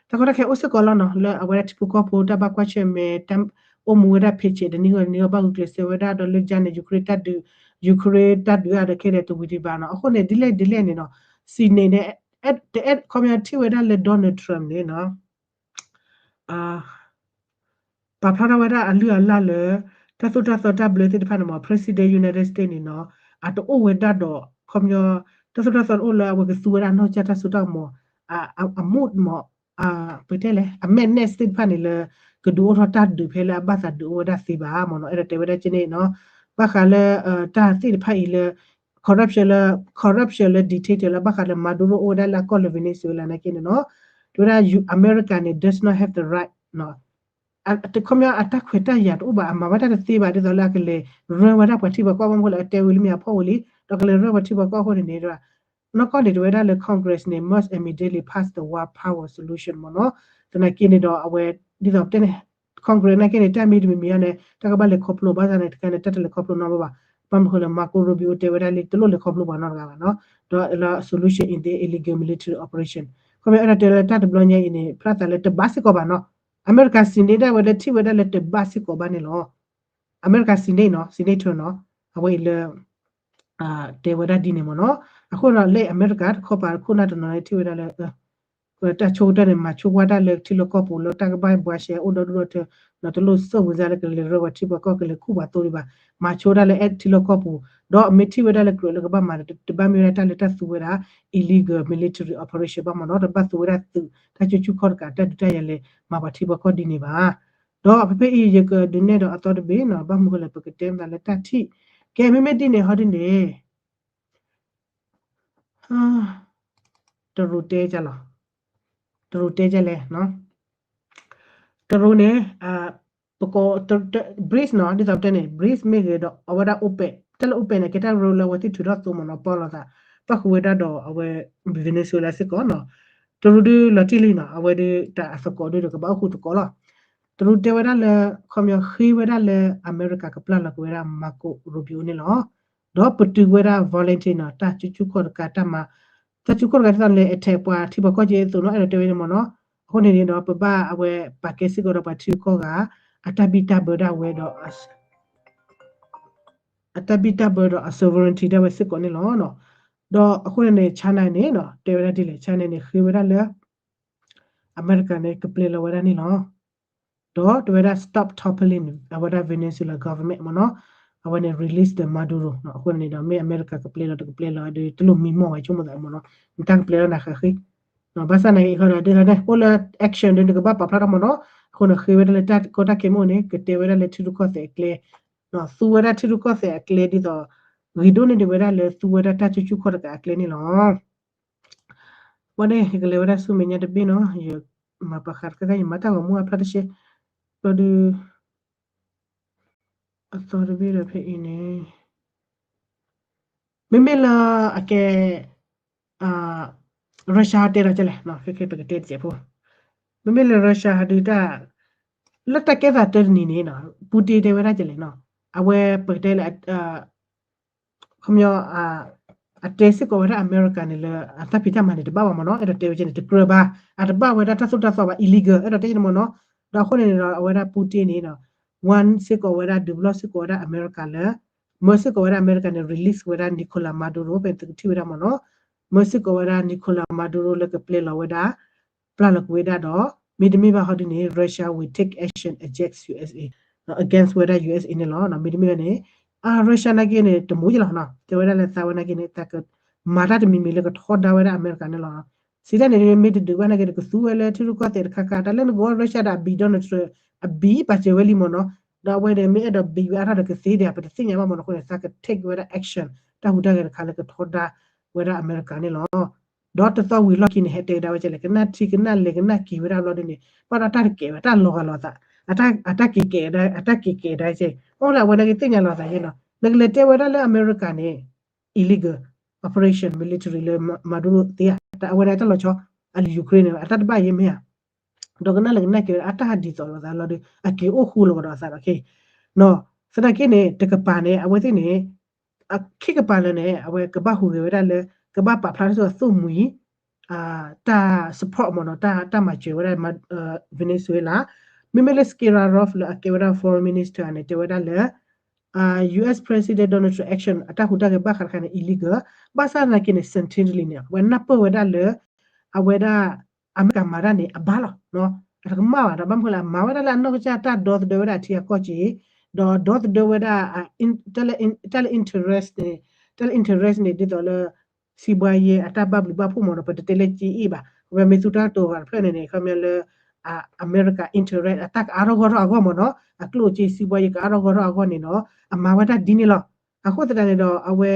တၢ်ကီတၢ်ခဲအိၣ်စ့ၢ်ကီးလီၤနီၤ လၢအဝဲဒၣ်ထံဖိကီၢ်ဖိတၢ်ဘၣ်ကွၢ်ဆၢၣ်မဲာ် တၢ်အိၣ်မူဝဲဒၣ် paycheck တနံၤဂီၢ်တနံၤဂီၢ် ဘၣ်ဂုာ်ကျဲးစၢးဝဲဒၣ်ဒီးလၢကန့ၣ် Ukraine တၢ်ဒုး Ukraine တၢ်ဒုးအါဒီးခဲဒဲးတဝံၤဒံးဘၣ်နီၤ. အဃိန့ၣ် ဒ်လဲၣ်ဒ်လဲၣ်န့ၣ်နီၤ Senate န့ၣ် တအဲၣ်ခီပညီထံၣ်ဝဲဒၣ်လၢ Donald Trump န့ၣ်နီၤ ပာ်ဖျါထီၣ်ဝဲဒၣ်အလုၢ်အလၢ်လၢ တၢ်သိၣ်တၢ်သီတၢ်ဘျၢသ့ၣ်တဖၣ်န့ၣ်မ့ၢ် President United States န့ၣ်နီၤ အတအိၣ်ဝဲဒၣ်ဒီး ခီပညီ တၢ်သိၣ်တၢ်သီတအိၣ်လၢအဝဲကသူဝဲဒၣ်နီၢ်ကစၢ်တၢ်စိတၢ်ကမီၤ အ အ အ mood မ့ၢ် ပတဲလဲၣ် အ madness သ့ၣ်တဖၣ်န့ၣ်လၢ ကဒုးအိၣ်ထီၣ်တၢ်ဒုးဖဲလၢအဘၣ်သးဒုးအိၣ်ဝဲဒၣ်သ့ဘၣ်မ့ၢ်နီၤ. အဲၣ်ဒိးတဲဝဲဒၣ်ကန့ၣ်နီၤ ဘၣ်ဃးလၢ တၢ်သ့ၣ်တဖၣ်အံၤလၢ corruption လၢ corruption လၢ dictator လၢဘၣ်ဃးလၢ Maduro အိၣ်ဝဲဒၣ်လၢအကီၢ်လၢ Venezuela နာ်က့န့ၣ်နီၤ တဲဝဲဒၣ် အမဲရကၤန့ၣ် does not have the right နီၤ တခီပညီအတၢ်ခွဲးတၢ်ယာ်တအိၣ်ဘၣ် အမၤဘၣ်တၢ်တသ့ဘၣ် ဒ်သိးလၢအကလဲၤရၢဝဲဒၣ်ပှၤထံပှၤကီၢ်ဘၣ်မနုၤဃိလၢအတဲဝံၤလၢမ့ၢ်အဖီၣ်ဝံၤလံ ဒီးကလဲၤရၢပှၤထံပှၤကီၢ်အဃိန့ၣ်န့ၣ် နီၢ်ကီၢ်န့ၣ် တဲဝဲဒၣ်လၢ Congress န့ၣ် must immediately pass the war power solution မ့ၢ်နီၤ. သနာ်က့န့ၣ်ဒီးအဝဲ ဒ်သိးပတဲန့ၣ် Congress နာ်က့န့ၣ် တၢ်မ့ၢ်တမံၤမံၤအါန့ၣ် တၢ်ကဘၣ်လဲၤခီဖျိဘၣ်ဆၣ်န့ၣ် တခါန့ၣ် တၢ်တလဲၤခီဖျိနီတဘျီဘၣ်. ဘၣ်မနုၤဃိလၢ Marco Rubio တဲဝဲဒၣ်လၢတလိၣ်လဲၤခီဖျိပှၤနီတဂၤဘၣ်နီၤ ဒီးလၢ solution in the illegal military operation ခီပညီအဲၣ်ဒိးတဲလၢတၢ်တဘျီညါအံၤန့ၣ် ဖျါသးလၢတဘၣ်စ့ၢ်ကီးဘၣ်နီၤ အမဲရကၤ Senate ဒၣ်ဝဲလၢထံၣ်ဝဲဒၣ်လၢတဘၣ်စ့ၢ်ကီးဘၣ်န့ၣ်လီၤ. အမဲရကၤ Senate နီၤ Senator နီၤ အဝဲအံၤလၢ တဲဝဲဒၣ်ဒ်န့ၣ်မ့ၢ်နီၤ. အဃိဒီးလၢအမဲရကၤတခီပၤတခိၣ်နၢ်တနီၤန့ၣ်ထံၣ်ဝဲဒၣ်လၢ တၢ်ဆိကတၢၢ်န့ၣ် မၤဆိကွၢ်တၢ်လၢထံလီၢ်ကီၢ်ပူၤလၢတၢ်ကဘၣ်ဘှါရှဲအိၣ်ဒီဒူၣ်ဒီထၢ ဒီးတလိၣ်စိၣ်ဝံၤစါလၢကလဲၤရၢပှၤထံပှၤကီၢ်ကလဲၤခူၣ်ပှၤသိဒံးဘၣ် မၤဆိတၢ်လၢအဲၣ်ထံလီၢ်ကီၢ်ပူၤ ဒီးမ့ၢ်ထံၣ်ဝဲဒၣ်လၢကြၢးလၢကဘၣ်မၤ တဘၣ်မ့ၢ်ဝဲဒၣ်တၢ်လၢတၢ်သူဝဲဒၣ် illegal military operation ဘၣ်မ့ၢ်နီၤ တဘၣ်သူဝဲဒၣ်သုးတၢ်ကၠိဆူၣ်ခီၣ်တကးတၢ်ဒုးတၢ်ယၤလဲၤမၤပှၤထံပှၤကီၢ်ဒ်န့ၣ်ဘၣ်. ဒီးဖဲဖဲအံၤ ယကဒုးနဲၣ်ဒီးအသီတဘ့ၣ်နီၤ ဘၣ်မနုၤဃိလဲၣ် ပကတဲမနုၤလၢတၢ်ထံၣ် ကဲ မ့မ့ၢ်ဒ်န့ၣ်ဟီဒ်န့ၣ် တရူးတဲကလီၤ တရူးတဲကလဲၣ် တရူးန့ၣ် ပကိး BRICS နီၤ ဒ်သိးပတဲန့ၣ် BRICS မ့ၢ်ဂ့ၤဒီး အဝဲဒၣ် OPEC တၢ်လၢ OPEC န့ၣ် ကဲတၢ်ရူးလၢ အဝဲသ့ၣ်ထုးထီၣ်သိမ့ၢ်နီၤ ပီၣ်လိာ်သး ပၣ်ဃုာ်ဝဲဒၣ်ဒီးအဝဲ Venezuela စ့ၢ်ကီးနီၤ တရူးဒုးလီၤတံၢ်လံနီၤ အဝဲဒုးတၢ်အသကိးဒုးဒီးကဘၣ်အိၣ်ဃူသကိးလီၤ. တရူးတဲဝဲဒၣ်လၢ ခီပညီဃ့ဝဲဒၣ်လၢအမဲရကၤကပျၢ်လီၤက့ၤဝဲဒၣ် Marco Rubio န့ၣ်လီၤ. ဒီးပတုာ်ဝဲဒၣ် volunteer နီၤ တၢ်ကၠိဆူၣ်ခီၣ်တကးတၢ်မၤ တၢ်ကၠိဆူၣ်ခီၣ်တကးဒ်သိးလၢ attack ပှၤထံပှၤကီၢ်က့ၤအသိးနီၤ အဲၣ်ဒိးတဲဝဲန့ၣ်မ့ၢ်နီၤ. အဃိန့ၣ်န့ၣ်ဒီး ပဘၣ်အဝဲပာ်ကဲစ့ၢ်ကီးဒီးပှၤထံဂုၤကီၢ်ဂၤ အတၢ်ဘံၣ်တၢ်ဘၢဒၣ်ဝဲဒီး အတၢ်ဘံၣ်တၢ်ဘၢဒီးအ sovereignty ဒၣ်ဝဲစ့ၢ်ကီးန့ၣ်လီၤ. ဒီးအဃိန့ၣ်န့ၣ် China န့ၣ်နီၤ တဲဝဲဒၣ်ဒ်လဲၣ် China န့ၣ် ဃ့ဝဲဒၣ်လၢ အမဲရကၤန့ၣ် ကပျဲလီၤဝဲဒၣ်န့ၣ်လီၤ. ဒီးတဲဝဲဒၣ် stop toppling အဝဲဒၣ် Venezuela government မ့ၢ်နီၤ အဝဲန့ၣ် release the Maduro နီၤ အဃိန့ၣ်ဒီး မ့ၢ်အမဲရကၤကပျဲလီၤတကပျဲလီၤဒီး တလိၣ်မံမီၢ်ဝဲဆိကမိၣ်သးမ့ၢ်နီၤ နတၢ်ကပျဲလီၤနၤဃးဃ့ ဘၣ်ဆၣ်နာ်က့အဃိဒီး ဒ်သိးန့ၣ် အိၣ်လၢ action ဒီးနကဘၣ်ပာ်ဖျါထီၣ်မ့ၢ်နီၤ အဃိန့ၣ် ဃ့ဝဲဒၣ်လၢတၢ်ကီတၢ်ခဲမ့ၢ်အိၣ်န့ၣ် ကတဲဝဲဒၣ်လၢထံရူၢ်ကီၢ်သဲးအကျဲ သူဝဲဒၣ်ထံရူၢ်ကီၢ်သဲးအကျဲဒ်သိး ဂ့ၤဒိၣ်န့ၢ်ဒံးဝဲဒၣ်လၢသူဝဲဒၣ်တၢ်ကၠိဆူၣ်ခီၣ်တကးအကျဲန့ၣ်လီၤ. ဘၣ်န့ၣ် ယကလဲၤဝဲဒၣ်ဆူမဲာ်ညါတဘ့ၣ်နီၤ ယမၤပာ်ဃာ်တခါခါ ယမၤတၢ်ဂီၤမူအဖျါတရှဲ ဘျီဒုး အသီတဘ့ၣ်ဒီးဖဲအံၤန့ၣ် မ့မ့ၢ်လၢအကဲ Russia တဲဒီးကလဲၣ် ခဲခဲပကတဲတစဲးဖိ မ့မ့ၢ်လၢ Russia ဟးဒုးတၢ် လၢတၢ်ကဲသးတၢတနံၤန့ၣ်နီၤ Putin တဲဝဲဒၣ်ကလဲၣ်နီၤ အဝဲပကတဲလၢ ခီပညီ အတဲစ့ၢ်ကီးဝဲဒၣ်အမဲရကၤန့ၣ်လၢ အတၢ်ဖံးတၢ်မၤန့ၣ် တဘၣ်ဘၣ်မ့ၢ်နီၤ အဲၣ်ဒိးတဲဝဲကဲန့ၣ် တကြၢးဘၣ် အတဘၣ်ဝဲဒၣ်တၢ်သိၣ်တၢ်သီဘၣ် illegal အဲၣ်ဒိးတဲကဲန့ၣ်မ့ၢ်နီၤ ဒီးအဃိန့ၣ်ဒီး အဝဲဒၣ် Putin န့ၣ် warn စ့ၢ်ကီးဝဲဒၣ် ဒုးပလီၢ်စ့ၢ်ကီးဝဲဒၣ်အမဲရကၤလၢ မၢစ့ၢ်ကီးဝဲဒၣ်အမဲရကၤန့ၣ် release ဝဲဒၣ် Nicolas Maduro ဖဲသုကထံၣ်ဝဲဒၣ်မ့ၢ်နီၤ မၢစ့ၢ်ကီးဝဲဒၣ် Nicolas Maduro လၢကပျဲလီၤဝဲဒၣ် ပျၢ်လီၤကွံာ်ဝဲဒၣ်ဒီး မ့တမ့ၢ်ဘၣ်ဟီဒ်န့ၣ် Russia will take action against USA against ဝဲဒၣ် USA န့ၣ်လီၤ. မ့တမ့ၢ်ဘၣ်န့ၣ် အ Russia နာ်က့န့ၣ် တမူယလီၤနီၤ တဲဝဲဒၣ်လၢသးဝဲနာ်က့န့ၣ် သးကမၤတၢ်တမံၤမံၤလၢကထီဒါဝဲဒၣ်အမဲရကၤန့ၣ်လီၤ. စံးတၢ်န့ၣ် မ့ၢ်တဒုးဘၣ်နာ်က့န့ၣ် ကသူဝဲလၢထံရူၢ်ကီၢ်သဲးတခါခါ တၢ်လၢနကဝီ Russia ဒီးအဘံၣ် Donald Trump အဘံၣ်ပာ်စၢၤဝဲလံမ့ၢ်နီၤ ဒီးအဝဲန့ၣ် မ့ၢ်အဲၣ်ဒိးဘံၣ်ဝဲအါထီၣ်ဒီးကသ့ဒံး ပတသ့ၣ်ညါဘၣ်မ့ၢ်နီၤ အဃိန့ၣ် သးက take ဝဲဒၣ် action တၢ်ဟူးတၢ်ဂဲၤတခါလၢကထီဒါဝဲဒၣ်အမဲရကၤန့ၣ်လီၤ. ဒီးတသီဝံၤလီၢ်ခံန့ၣ် ဟဲတဲကဒါဝဲကလဲၣ် ကနၣ်ထံကနၣ်လဲၤကနၣ်က့ၤဝဲဒၣ်ဘျီဒ်န့ၣ် ဘၣ်ဒီးတၢ်တကဲဘၣ် တၢ်လီၤဂာ်လိာ်သး အတၢ်က့ၤကဲး အတၢ်က့ၤကဲးဒၣ်ကဲ အိၣ်လၢအဝဲနာ်က့သ့ၣ်ညါလိာ်သးယဲနီၤ နကလဲၤတဲဝဲဒၣ်လၢအမဲရကၤန့ၣ် operation military လၢ Maduro သ့ဧါ, အဝဲဒၣ်တၢ်လီၤဆီ အလၢ Ukraine န့ၣ် အတၢ်တဘၣ်ယဲမ့ၢ်ဧါ, ဒီးကနၣ်လၢကနၣ်က့ၤဝဲဒၣ်အတၢ်ဟးဒ်သိးလိာ်သးလီၤဒီး အက့ၤအိၣ်ဃူလိာ်ကဒီးအသးဒီး ခဲအံၤ သနာ်က့န့ၣ် တကပၤန့ၣ် အဝဲသ့ၣ်န့ၣ် ခံကပၤလၢာ်န့ၣ် အဝဲကဘၣ်ဟူးဂဲၤဝဲဒၣ်လၢ ကဘၣ်ပာ်ဖျါထီၣ်သိၣ်မှံၤ တၢ် support မ့ၢ်နီၤ, တၢ် တၢ်မၤစၢၤဝဲဒၣ် Venezuela. မ့မ့ၢ်လၢ Askararov လၢအကဲဝဲဒၣ် foreign minister န့ၣ် တဲဝဲဒၣ်လၢ US President Donald Trump action အတၢ်ဟူးတၢ်ဂဲၤဘၣ်ဃးတခါန့ၣ် illegal ဘၣ်ဆၣ်သနာ်က့န့ၣ် certainly န့ၣ် အဝဲနၢ်ပၢၢ်ဝဲဒၣ်လၢ အဝဲဒၣ် အမဲရကၤမၤတၢ်န့ၣ် အဘၣ်လီၤ. အတကမၣ်ဘၣ်ဒီး ဘၣ်မနုၤဃိလဲၣ် အမၤဝဲဒၣ်လၢအနီၢ်ကစၢ်တၢ်ဒီသဒၢဝဲဒၣ်အထံအကီၢ်က့ ဒီးဒီသဒၢဝဲဒၣ် တၢ်လၢ interest န့ၣ် တၢ်လၢ interest န့ၣ် ဒ်သိးလၢ စီးပွားရေး အတၢ်ဘၣ်ဘျုးဘၣ်ဖှိၣ်မ့ၢ်နီၤ, ပတတဲလၢက့အ့ၣ်ဘၣ်, ပမ့ၢ်သူတၢ်တိၤဂၤတဖျၢၣ်န့ၣ်န့ၣ် ခီပညီလၢ အမဲရကၤ interest အတၢ်ကအါထီၣ်ဂီၢ်ထီၣ်အဂီၢ်မ့ၢ်နီၤ, အကျိၣ်အစ့ စီးပွားရေး ကအါထီၣ်ဂီၢ်ထီၣ်အဂီၢ်န့ၣ်နီၤ, အမၤဝဲဒၣ်ဒ်န့ၣ်လီၤ. အဃိသတးန့ၣ်ဒီး အဝဲ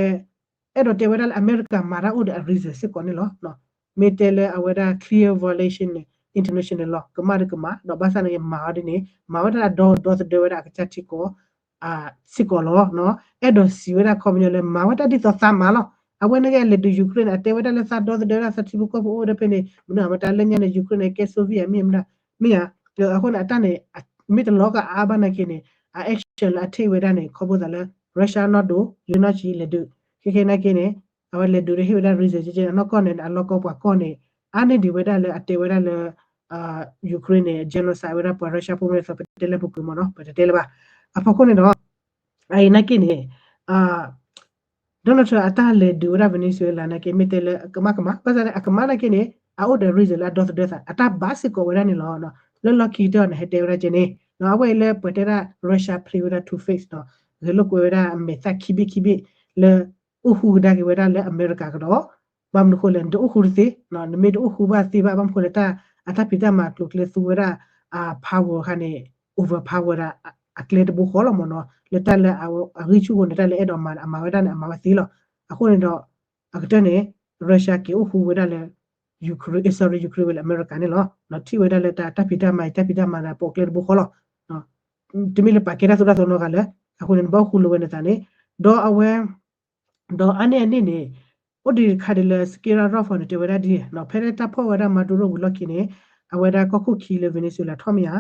အဲၣ်ဒိးတဲဝဲဒၣ်လၢအမဲရကၤမၤတၢ်အိၣ်ဒီးအ reason စ့ၢ်ကီးန့ၣ်လီၤ. မ့ၢ်တဲလၢအဝဲဒၣ် clear violation န့ၣ် international law ကမၣ်ဒီးကမၣ်, ဒီးဘၣ်ဆၣ်န့ၣ် မၤအီၤဒ်န့ၣ် မၤဝဲဒၣ်ဒီသဒၢဝဲဒၣ်အကစၢ်ထံကီၢ် စ့ၢ်ကီးလီၤ. အဲၣ်ဒိးစံးဝဲဒၣ်ခီပညီလၢ မၤဝဲဒၣ်ဒ်သိးသးမၤလီၤ. အဝဲန့ၣ်က့ အလဲၤဒုး Ukraine န့ၣ် အတဲဝဲဒၣ်လၢသးဒီသဒၢဒၣ်သးထံဖိကီၢ်ဖိအိၣ်ဝဲဒၣ်ဖဲန့ၣ် မနုၤအမတၤလၢညါန့ၣ် Ukraine န့ၣ် ကဲ Soviet မ့ၢ်မတၤ မ့ၢ်ဧါ. အဃိန့ၣ် အတၢ်န့ၣ် မ့ၢ်တလီၤကအါဘၣ်နာ်က့န့ၣ် အ action လၢအ take ဝဲဒၣ်န့ၣ် ခီဖျိသးလၢ Russia နီၢ်ဒိၣ် ယနီၢ်ဆံးလဲၤဒုး ခဲခဲနာ်က့န့ၣ် အဝဲလဲၤဒုးဒီးဟ့ၣ်ဝဲဒၣ် reason ကဲကဲ အနီၢ်ကီၢ်န့ၣ် အလီၢ်ကီၢ်ပှၤကီၢ်န့ၣ် အါန့ၢ်ဒံးဝဲဒၣ်လၢအတဲဝဲဒၣ်လၢ Ukraine န့ၣ် genocide ဝဲဒၣ်ပှၤ Russia ဖိမ့ၢ်သီ ပတဲလၢပူၤကွံာ်မ့ၢ်နီၤ ပတတဲလၢၤဘၣ်. အဖီခိၣ်န့ၣ်ဒီး အအံၤနာ်က့န့ၣ် Donald Trump အတၢ်လဲၤဒုးဝဲဒၣ် Venezuela နာ်က့ မ့ၢ်တဲလၢအကမၣ်ကမၣ် ဘၣ်ဆၣ်န့ၣ် အကမၣ်နာ်က့န့ၣ် အအိၣ်ဒီး reason လၢအဒီသဒၢသး အတၢ်ဘၣ်စ့ၢ်ကီးဝဲဒၣ်န့ၣ်လီၤ. လၢလီၢ်ခံကတၢၢ်န့ၣ် ဟဲတဲဝဲဒၣ်ကဲန့ၣ် အဝဲအံၤလၢပှၤတဲဒၣ် Russia play ဝဲဒၣ် two face ဒီး ဂဲၤလိာ်ကွဲဝဲဒၣ်အမဲာ်သၣ်ခံဘ့ၣ်ခံဘ့ၣ်လၢ အိၣ်ဃူကဒါက့ၤဝဲဒၣ်လၢအမဲရကၤကဒီး ဘၣ်မနုၤဃိလဲၣ် နတအိၣ်ဃူတသ့ နမ့ၢ်တအိၣ်ဃူဘၣ်သ့ဘၣ် ဘၣ်မနုၤဃိလဲၣ် တၢ်အတၢ်ဖံးတၢ်မၤကျိၤကျဲသူဝဲဒၣ် အ power ခါန့ၣ် overpower ဒၣ် အကျဲတဘိဃီလီၤမ့ၢ်နီၤ လၢတၢ်လၢအဂံၢ်ဆူၣ်အဃိန့ၣ် တၢ်လၢအဲၣ်ဒိးမၤန့ၣ် အမၤဝဲဒၣ်န့ၣ် အမၤဝဲသ့လီၤ. အဃိန့ၣ်ဒီး အကတၢၢ်န့ၣ် Russia က့ၤအိၣ်ဃူဝဲဒၣ်လၢ Ukraine, sorry, Ukraine ဝဲလၢအမဲရကၤန့ၣ်လီၤ. ထံၣ်ဝဲဒၣ်လၢတၢ်ဖံးတၢ်မၤအံၤ တၢ်ဖံးတၢ်မၤန့ၣ် ပိာ်ကျဲတဘိဃီလီၤ. တမ့ၢ်လၢပာ်ကဲတၢ်သိၣ်တၢ်သီနီတဂၤလၢ အဃိန့ၣ် နဘၣ်အိၣ်ဃူလိာ်ဝဲန့ၣ်သးန့ၣ် ဒီးအဝဲ ဒီးအါန့ၢ်အန့ၣ်န့ၣ် အိၣ်ဒံးတခါဒ်လၢ Askararov န့ၣ် တဲဝဲဒၣ်ဒ် ဖဲလၢတၢ်ဖီၣ်ဝဲဒၣ် Maduro ဝံၤလီၢ်ခံန့ၣ် အဝဲဒၣ်ကီၢ်ခိၣ်ခံလၢ Venezuela ထီၣ်မ့ၢ်ဧါ,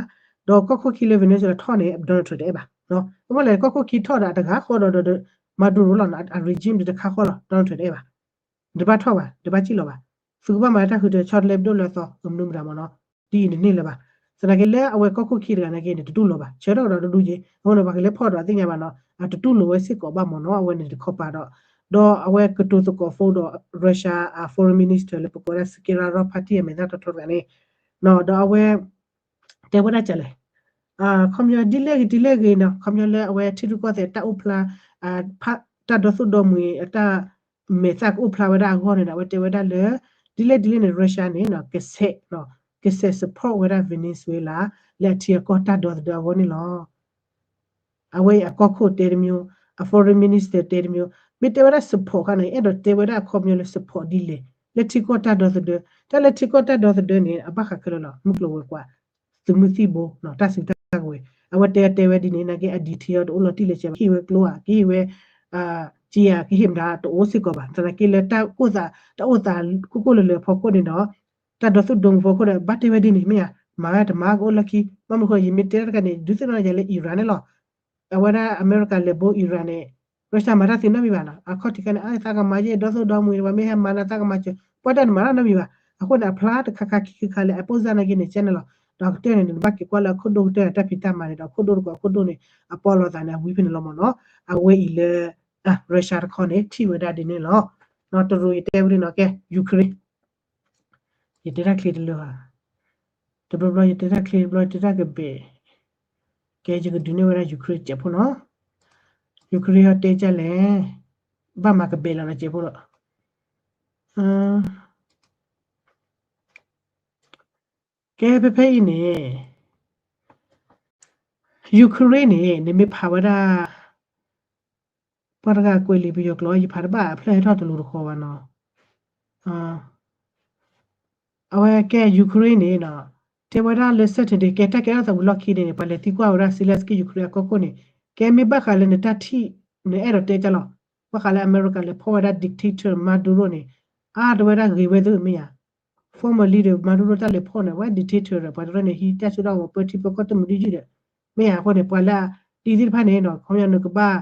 ဒီးကီၢ်ခိၣ်ခံလၢ Venezuela ထီၣ်န့ၣ် Donald Trump တအဲၣ်ဘၣ်. အဃိလဲၣ် ကီၢ်ခိၣ်ခံထီၣ်ဒီးအတဂၤဃီဒီး Maduro လီၤ အ regime တခါဃီလီၤ Donald Trump တအဲၣ်ဘၣ်. နတဘၣ်ထီၣ်ဘၣ် နတဘၣ်စံၣ်လီၤဘၣ်. သုကဘၣ်မၤတၢ်ဃုထၢဆီတလဲပဒိၣ်လၢအသီ ကမနုၤမတၤမ့ၢ်နီၤ ဒ်အံၤတန့ၢ်လၢၤဘၣ်. သနာ်က့လၢအဝဲကီၢ်ခိၣ်ခံတဂၤနာ်က့န့ၣ် တတူၢ်လိာ်ဘၣ် ဆၢထီၣ်ကဒီးတဒူၣ်က့ အဃိန့ၣ် ပှၤကလဲၤဖီၣ်ဒီးသ့ၣ်ညါဘၣ်နီၤ အတတူၢ်လိာ်ဝဲစ့ၢ်ကီးဘၣ်မ့ၢ်နီၤ အဝဲန့ၣ်တခီပၤဒီး ဒီးအဝဲကတိၤသကိးဖိဒီး Russia အ foreign minister လၢပကိးဝဲဒၣ် Askararov party အမဲာ်သၣ်ထီထီတဂၤန့ၣ် ဒီးအဝဲ တဲဝဲဒၣ်ကလဲၣ် ခီပညီဒ်လဲၣ်ဂ့ၤဒ်လဲၣ်ဂ့ၤနီၤ ခီပညီလၢအဝဲထံရူၢ်ကီၢ်သဲးတၢ်အိၣ်ဖျါ တၢ်ဒီသိၣ်ဒီမှံၤ အတၢ်မဲာ်သၣ်ကအိၣ်ဖျါဝဲဒၣ်အဂီၢ်န့ၣ်ဒီး အဝဲတဲဝဲဒၣ်လၢ ဒ်လဲၣ်ဒ်လဲၣ်န့ၣ် Russia န့ၣ် ကဆဲး ကဆဲး support ဝဲဒၣ် Venezuela လၢအထံအကီၢ်တၢ်ဒီသဒၢအဂီၢ်န့ၣ်လီၤ. အဝဲအံၤအကီၢ်ခိၣ်တဲတမျိုး အ foreign minister တဲတမျိုး မ့ၢ်တဲဝဲဒၣ် support ခါန့ၣ် အဲၣ်ဒိးတဲဝဲဒၣ်အခီပညီလၢ support ဒ်လဲၣ် လၢထံကီၢ်တၢ်ဒီသဒၢ တၢ်လၢထံကီၢ်တၢ်ဒီသဒၢန့ၣ် အဘၣ်ဃးခဲလၢာ်လီၤ မုၢ်ကျိၤဝဲၤကွာ် သုးမုၢ်သံၣ်ဘိ တၢ်စုတၢ်ကဝဲၤ အဝဲတဲတဲဝဲဒ်န့ၣ် နာ်က့အ detail တအိၣ်လီၤတံၢ်လၢၤဘၣ် ကဟ့ၣ်ဝဲကျိဧါ ကဟ့ၣ်ဝဲ က့ဧါ ကဟ့ၣ်မတၤတအိၣ်စ့ၢ်ကီးဘၣ် သနာ်က့လၢတၢ်အိၣ်သး တၢ်အိၣ်သးကိၢ်ကိၢ်လၢၤလၢၤအဖီခိၣ်န့ၣ်ဒီး တၢ်ဒီသူၣ်ဒိမူဖီခိၣ်ဒီး ဘၣ်တဲဝဲဒ်န့ၣ် မ့ၢ်ဧါ မၤဝဲတမၤကအိၣ်လၢခံ ဘၣ်မနုၤဃိ ယမ့ၢ်တဲတၢ်တခါန့ၣ် ဒုးသ့ၣ်နီၣ်ယၤလၢ Iran န့ၣ်လီၤ အဝဲဒၣ်အမဲရကၤလဲၤဘိ Iran န့ၣ် Russia မၤတၢ်သ့နီတမံၤဘၣ်နီၤ အခီၣ်ထံးခါန့ၣ် အသးကမၤယဲၢ်ဒီသူၣ်ဒီမူ ပှၤမ့ၢ်ဟဲမၤနၤသးကမၤစၢၤ ပှၤတၢ်န့ၣ်မၤတၢ်နီတမံၤဘၣ် အဃိန့ၣ် အဖျါတခါခါခံခါခါလၢ အပိၢ်စၢ်နာ်က့န့ၣ် ကဲန့ၣ်လီၤ ဒီးအကတၢၢ်န့ၣ် နဘၣ်က့ၤကွၢ်လၢအခိၣ်ဒိၣ်ကတၢၢ် တၢ်ဖံးတၢ်မၤန့ၣ်ဒီး အခိၣ်ဒိၣ်တကီးအခိၣ်ဒိၣ်န့ၣ် အပီၢ်လိာ်သးန့ၣ် အဝံဖဲန့ၣ်လီၤမ့ၢ်နီၤ အဝဲအံၤလၢ Russia တခီန့ၣ် ထံၣ်ဝဲဒၣ်ဒ်န့ၣ်လီၤ နီၢ်တရူး ယတဲဝဲဒၣ်နီၤ ကဲ Ukraine ယတဲတၢ်ချ့တလၢဧါ တဘျီဘျီယတဲတၢ်ချ့တဘျီယတဲတၢ်ကဘဲး ကဲယကဒုးနဲၣ်ဝဲဒၣ် Ukraine စဲးဖိနီၤ Ukraine ဟီတဲကလဲၣ် ဘၣ်မၤကဘဲးလီၤနီၤစဲးဖိဒီး ကဲဖဲဖဲအံၤန့ၣ် Ukraine န့ၣ် နမ့ၢ်ဖးဝဲဒၣ် ပှၤတဂၤကွဲးလံာ်ပယီၤကျိာ် ယဖးတဘၣ်အဖျၢၣ်ဟဲထီၣ်တလူၤတဃီဘၣ်နီၤ အဝဲကဲ Ukraine န့ၣ်နီၤ တဲဝဲဒၣ်လၢ Saturday ကဲတၢ်ကဲထီၣ်သးဝံၤလီၢ်ခံန့ၣ် ပှၤလဲၤသံကွၢ်ဝဲဒၣ် Zelenskyy Ukraine အကီၢ်ခိၣ်န့ၣ် ကဲမ့ၢ်ဘၣ်ဃးလၢနတၢ်ထံၣ် နအဲၣ်ဒိးတဲကလီၤ ဘၣ်ဃးလၢအမဲရကၤလဲၤဖီၣ်ဝဲဒၣ် dictator Maduro န့ၣ် အါတဝဲဒၣ်ဂ့ၤဝဲသ့ၣ်မ့ၢ်ယါ formerly ဒီး Maduro တၢ်လဲၤဖီၣ်န့ၣ် အဝဲ dictator ဒီး ပှၤတရၢန့ၣ် ဟံးတၢ်စိတၢ်ကမီၤပၢထံပၢကီၢ်တမုာ်ဒံးယုၢ်ဒီး မ့ၢ်ယါအဃိန့ၣ် ပှၤလၢအဒ်သ့ၣ်တဖၣ်န့ၣ်နီၤ ခီပညီနကဘၣ်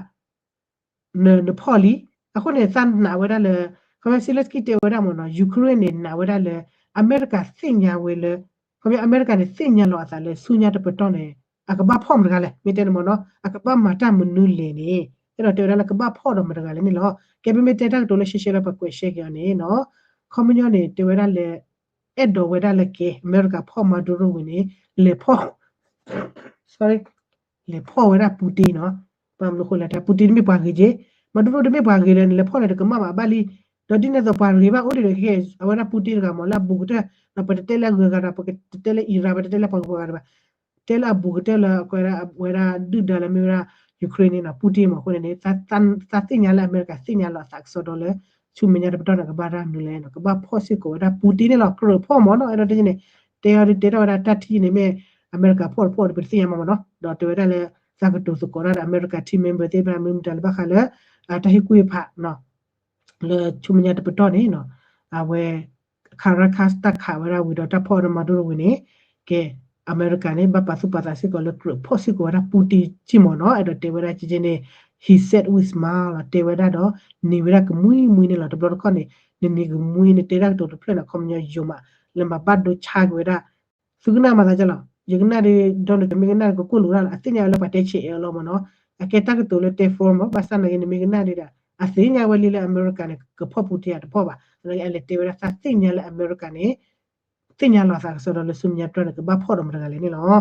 နဖီၣ်လံ အဃိန့ၣ် သးနာ်ဝဲဒၣ်လၢ ခီပညီ Zelensky တဲဝဲဒၣ်မ့ၢ်နီၤ Ukraine န့ၣ် နာ်ဝဲဒၣ်လၢ အမဲရကၤသ့ၣ်ညါဝဲလၢ ခီပညီ အမဲရကၤန့ၣ် သ့ၣ်ညါလီၤအသးလၢ ဆူညါတပတီၢ်န့ၣ် အကဘၣ်ဖီၣ်မတဂၤလဲၣ် မ့ၢ်တဲန့ၣ်မ့ၢ်နီၤ အကဘၣ်မၤတၢ်မနုၤလဲၣ်န့ၣ် အဲၣ်ဒိးတဲဝဲဒၣ်လၢ ကဘၣ်ဖီၣ်ဒီးမတဂၤလဲၣ်န့ၣ်လီၤ. ကဲ ပမ့ၢ်တဲတၢ်ကတိၤလၢရှဲရှဲလၢပှၤကွဲးရှဲက့ၤအီၤန့ၣ်နီၤ ခီပညီန့ၣ် တဲဝဲဒၣ်လၢ အဲၣ်ဒိးဝဲဒၣ်လၢကဲ အမဲရကၤဖီၣ် Maduro ဝံၤန့ၣ် လဲၤဖီၣ် sorry လဲၤဖီၣ်ဝဲဒၣ် Putin နီၤ ဘၣ်မနုၤဃိလဲၣ် Putin တမ့ၢ်ပှၤဂ့ၤက့ Maduro တမ့ၢ်ပှၤဂ့ၤလၢ နလဲၤဖီၣ်န့ၣ် တကမၣ်ဘၣ်အဘၣ်လံ ဒီးဒ်န့ၣ်အသိးပှၤဂ့ၤဘၣ်အိၣ်ဒံးဒီး ကဲ အဝဲဒၣ် Putin တဂၤမ့ၢ်လၢအဘူးကတၢၢ် ပတတဲလၢအဂုၤအဂၤဒီး ပတတဲလၢ Iran ပတတဲလၢပှၤဂုၤပှၤဂၤဒီးဘၣ် တဲလၢအဘူးကတၢၢ်လၢအကဲဝဲဒၣ် အဝဲဒၣ်ဒု�ၣ်ဒါလၢမ့ၢ်ဝဲဒၣ် Ukraine န့ၣ်နီၤ Putin မ့ၢ်အဃိန့ၣ်န့ၣ် သးသ့ၣ်ညါလၢအမဲရကၤသ့ၣ်ညါလီၤအသးကစီဒီလၢ ဆူမဲာ်ညါတပတီၢ်န့ၣ် ကဘၣ်တၢ်မနုၤလဲၣ်နီၤ ကဘၣ်ဖီၣ်စ့ၢ်ကီးဝဲဒၣ် Putin န့ၣ်လီၤ ကြၢးဖီၣ်မ့ၢ်နီၤ အဲၣ်ဒိးတဲန့ၣ် တဲအီၤဒ်တဲထီၣ်ဝဲဒၣ်တၢ်ထံၣ်န့ၣ်မ့ၢ် အမဲရကၤဖီၣ်တဖီၣ်ဒီး ပတသ့ၣ်ညါမ့ၢ်နီၤ ဒီးတဲဝဲဒၣ်လၢ သးကတိၤသကိးတၢ်ဒီး အမဲရကၤ team member သ့ၣ်တဖၣ်မ့ၢ်မတၤလၢဘၣ်ဃးလၢ တၢ်ဟ့ၣ်ကူၣ်ဟ့ၣ်ဖး လၢဆူမဲာ်ညါတပတီၢ်န့ၣ်နီၤ အဝဲ Caracas တၢ်ခးဝဲဒၣ်ဝံၤဒီးတၢ်ဖီၣ်ဝဲဒၣ် Maduro ဝံၤန့ၣ် ကဲ အမဲရကၤန့ၣ် ဘၣ်ပာ်သူၣ်ပာ်သးစ့ၢ်ကီးလၢကြၢးဖီၣ်စ့ၢ်ကီးဝဲဒၣ် Putin က့မ့ၢ်နီၤ အဲၣ်ဒိးတဲဝဲဒၣ်ကဲကဲန့ၣ် he said with smile လီၤ တဲဝဲဒၣ်ဒီး န့ၢ်ဝဲဒၣ်ကမှံမှံန့ၣ်လီၤ တဘျီတခီၣ်န့ၣ် နန့ၢ်ကမှံ နတဲဒၣ်ကတိၤတဖျၢၣ်န့ၣ် ခီပညီယိၤမး လၢမၤဘၣ်ဒိဆါက့ၤဝဲဒၣ် သုကနၣ်မၤသးကလီၤ ယကနၣ်ဒ် Donald Trump မ့ၢ်ကနၣ်ကကိၣ်လိာ်ဒၣ်လီၤ အသ့ၣ်ညါဝဲလၢပှၤတဲဆဲးအၢလီၤမ့ၢ်နီၤ အကဲတၢ်ကတိၤလၢတဲ form မ့ၢ် ဘၣ်ဆၣ်နာ်က့န့ၣ် မ့ၢ်ကနၣ်ဒ်ဒီး အသ့ၣ်ညါဝဲလံလၢအမဲရကၤန့ၣ် ကဖီၣ် Putin တဖီၣ်ဘၣ် အလဲၤတဲဝဲဒၣ်သးသ့ၣ်ညါလၢအမဲရကၤန့ၣ် သ့ၣ်ညါလီၤသးကစီဒီလၢဆူမဲာ်ညါတပတီၢ်န့ၣ် ကဘၣ်ဖီၣ်ဒီးမတဂၤလဲၣ်န့ၣ်လီၤ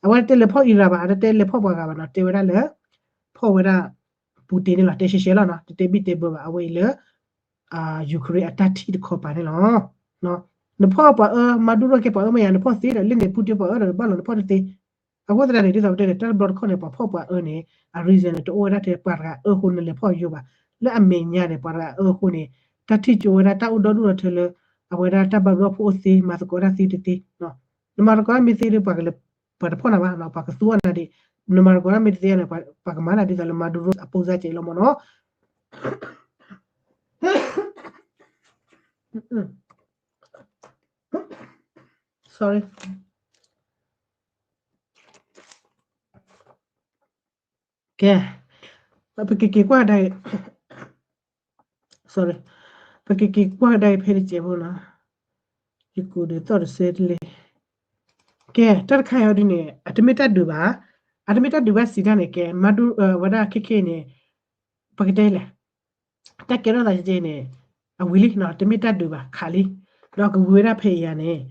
အဝဲတဲလဲၤဖီၣ် Iran ဘၣ် အတတဲလဲၤဖီၣ်ပှၤဂၤဘၣ်နီၤ တဲဝဲဒၣ်လၢ ဖီၣ်ဝဲဒၣ် Putin န့ၣ်လီၤ တဲရှဲရှဲလီၤနီၤ တတဲဘံၣ်တဲဘၢဘၣ် အဝဲအံၤလၢ Ukraine အတၢ်ထံၣ်တခီပၤန့ၣ်လီၤ နဖီၣ်ပှၤအၢ Maduro ကဲပှၤအၢမ့ၢ်ယါ နဖီၣ်သ့ဒီး လၢန့ၣ် Putin ပှၤအၢဒီး ဘၣ်လီၤနဖီၣ်တသ့ အဃိသတးန့ၣ် ဒ်သိးပတဲန့ၣ် တၢ်တဘျီတခီၣ်န့ၣ် ပှၤဖီၣ်ပှၤအၢန့ၣ် အ reason န့ၣ် တအိၣ်ဝဲဒၣ်ထဲပှၤတဂၤအၢအဃိန့ၣ် လဲၤဖီၣ်ယိၤဘၣ် လၢအမဲာ်ညါန့ၣ် ပှၤတဂၤအၢအဃိန့ၣ် တၢ်ထံၣ်ကၠိဝဲဒၣ်တၢ်အိၣ်ဒီဒူၣ်ဒီထၢလၢ အဝဲဒၣ်တၢ်ဘၣ်ဘျီဖိအိၣ်သ့ မၤသကိးတၢ်သ့တသ့ နမၤသကိးတၢ်မ့ၢ်သ့ဒီး ပှၤတဖီၣ်နၤဘၣ် ပှၤကသူအီၣ်နၤဒံး နမၤသကိးတၢ်မ့ၢ်တသ့န့ၣ် ပှၤကမၤနၤဒ်သိးလၢ Maduro အပိစါကဲးလီၤမ့ၢ်နီၤ sorry ကဲ ပကက့ၤကွၢ်ဒၣ် sorry ပကက့ၤကွၢ်ဒၣ်ဖဲတစဲးဖိနီၤ ယကူးဒုးသီၣ်တစဲတလဲ ကဲ တၢ်တခါအံၤဒ်န့ၣ် အတမ့ၢ်တၢ်ဒုးဘၣ် အတမ့ၢ်တၢ်ဒုးဘၣ်စံးတၢ်န့ၣ် ကဲ မၤဒူ ဝဲဒၣ်ခဲခဲအံၤန့ၣ် ပကတဲလဲၣ် တၢ်ကဲထီၣ်သးကဲကဲန့ၣ် အဝံၤလံနီၤ တမ့ၢ်တၢ်ဒုးဘၣ် ခးလံ ဒီးကဝံၤဝဲဒၣ်ဖဲအံၤယါန့ၣ်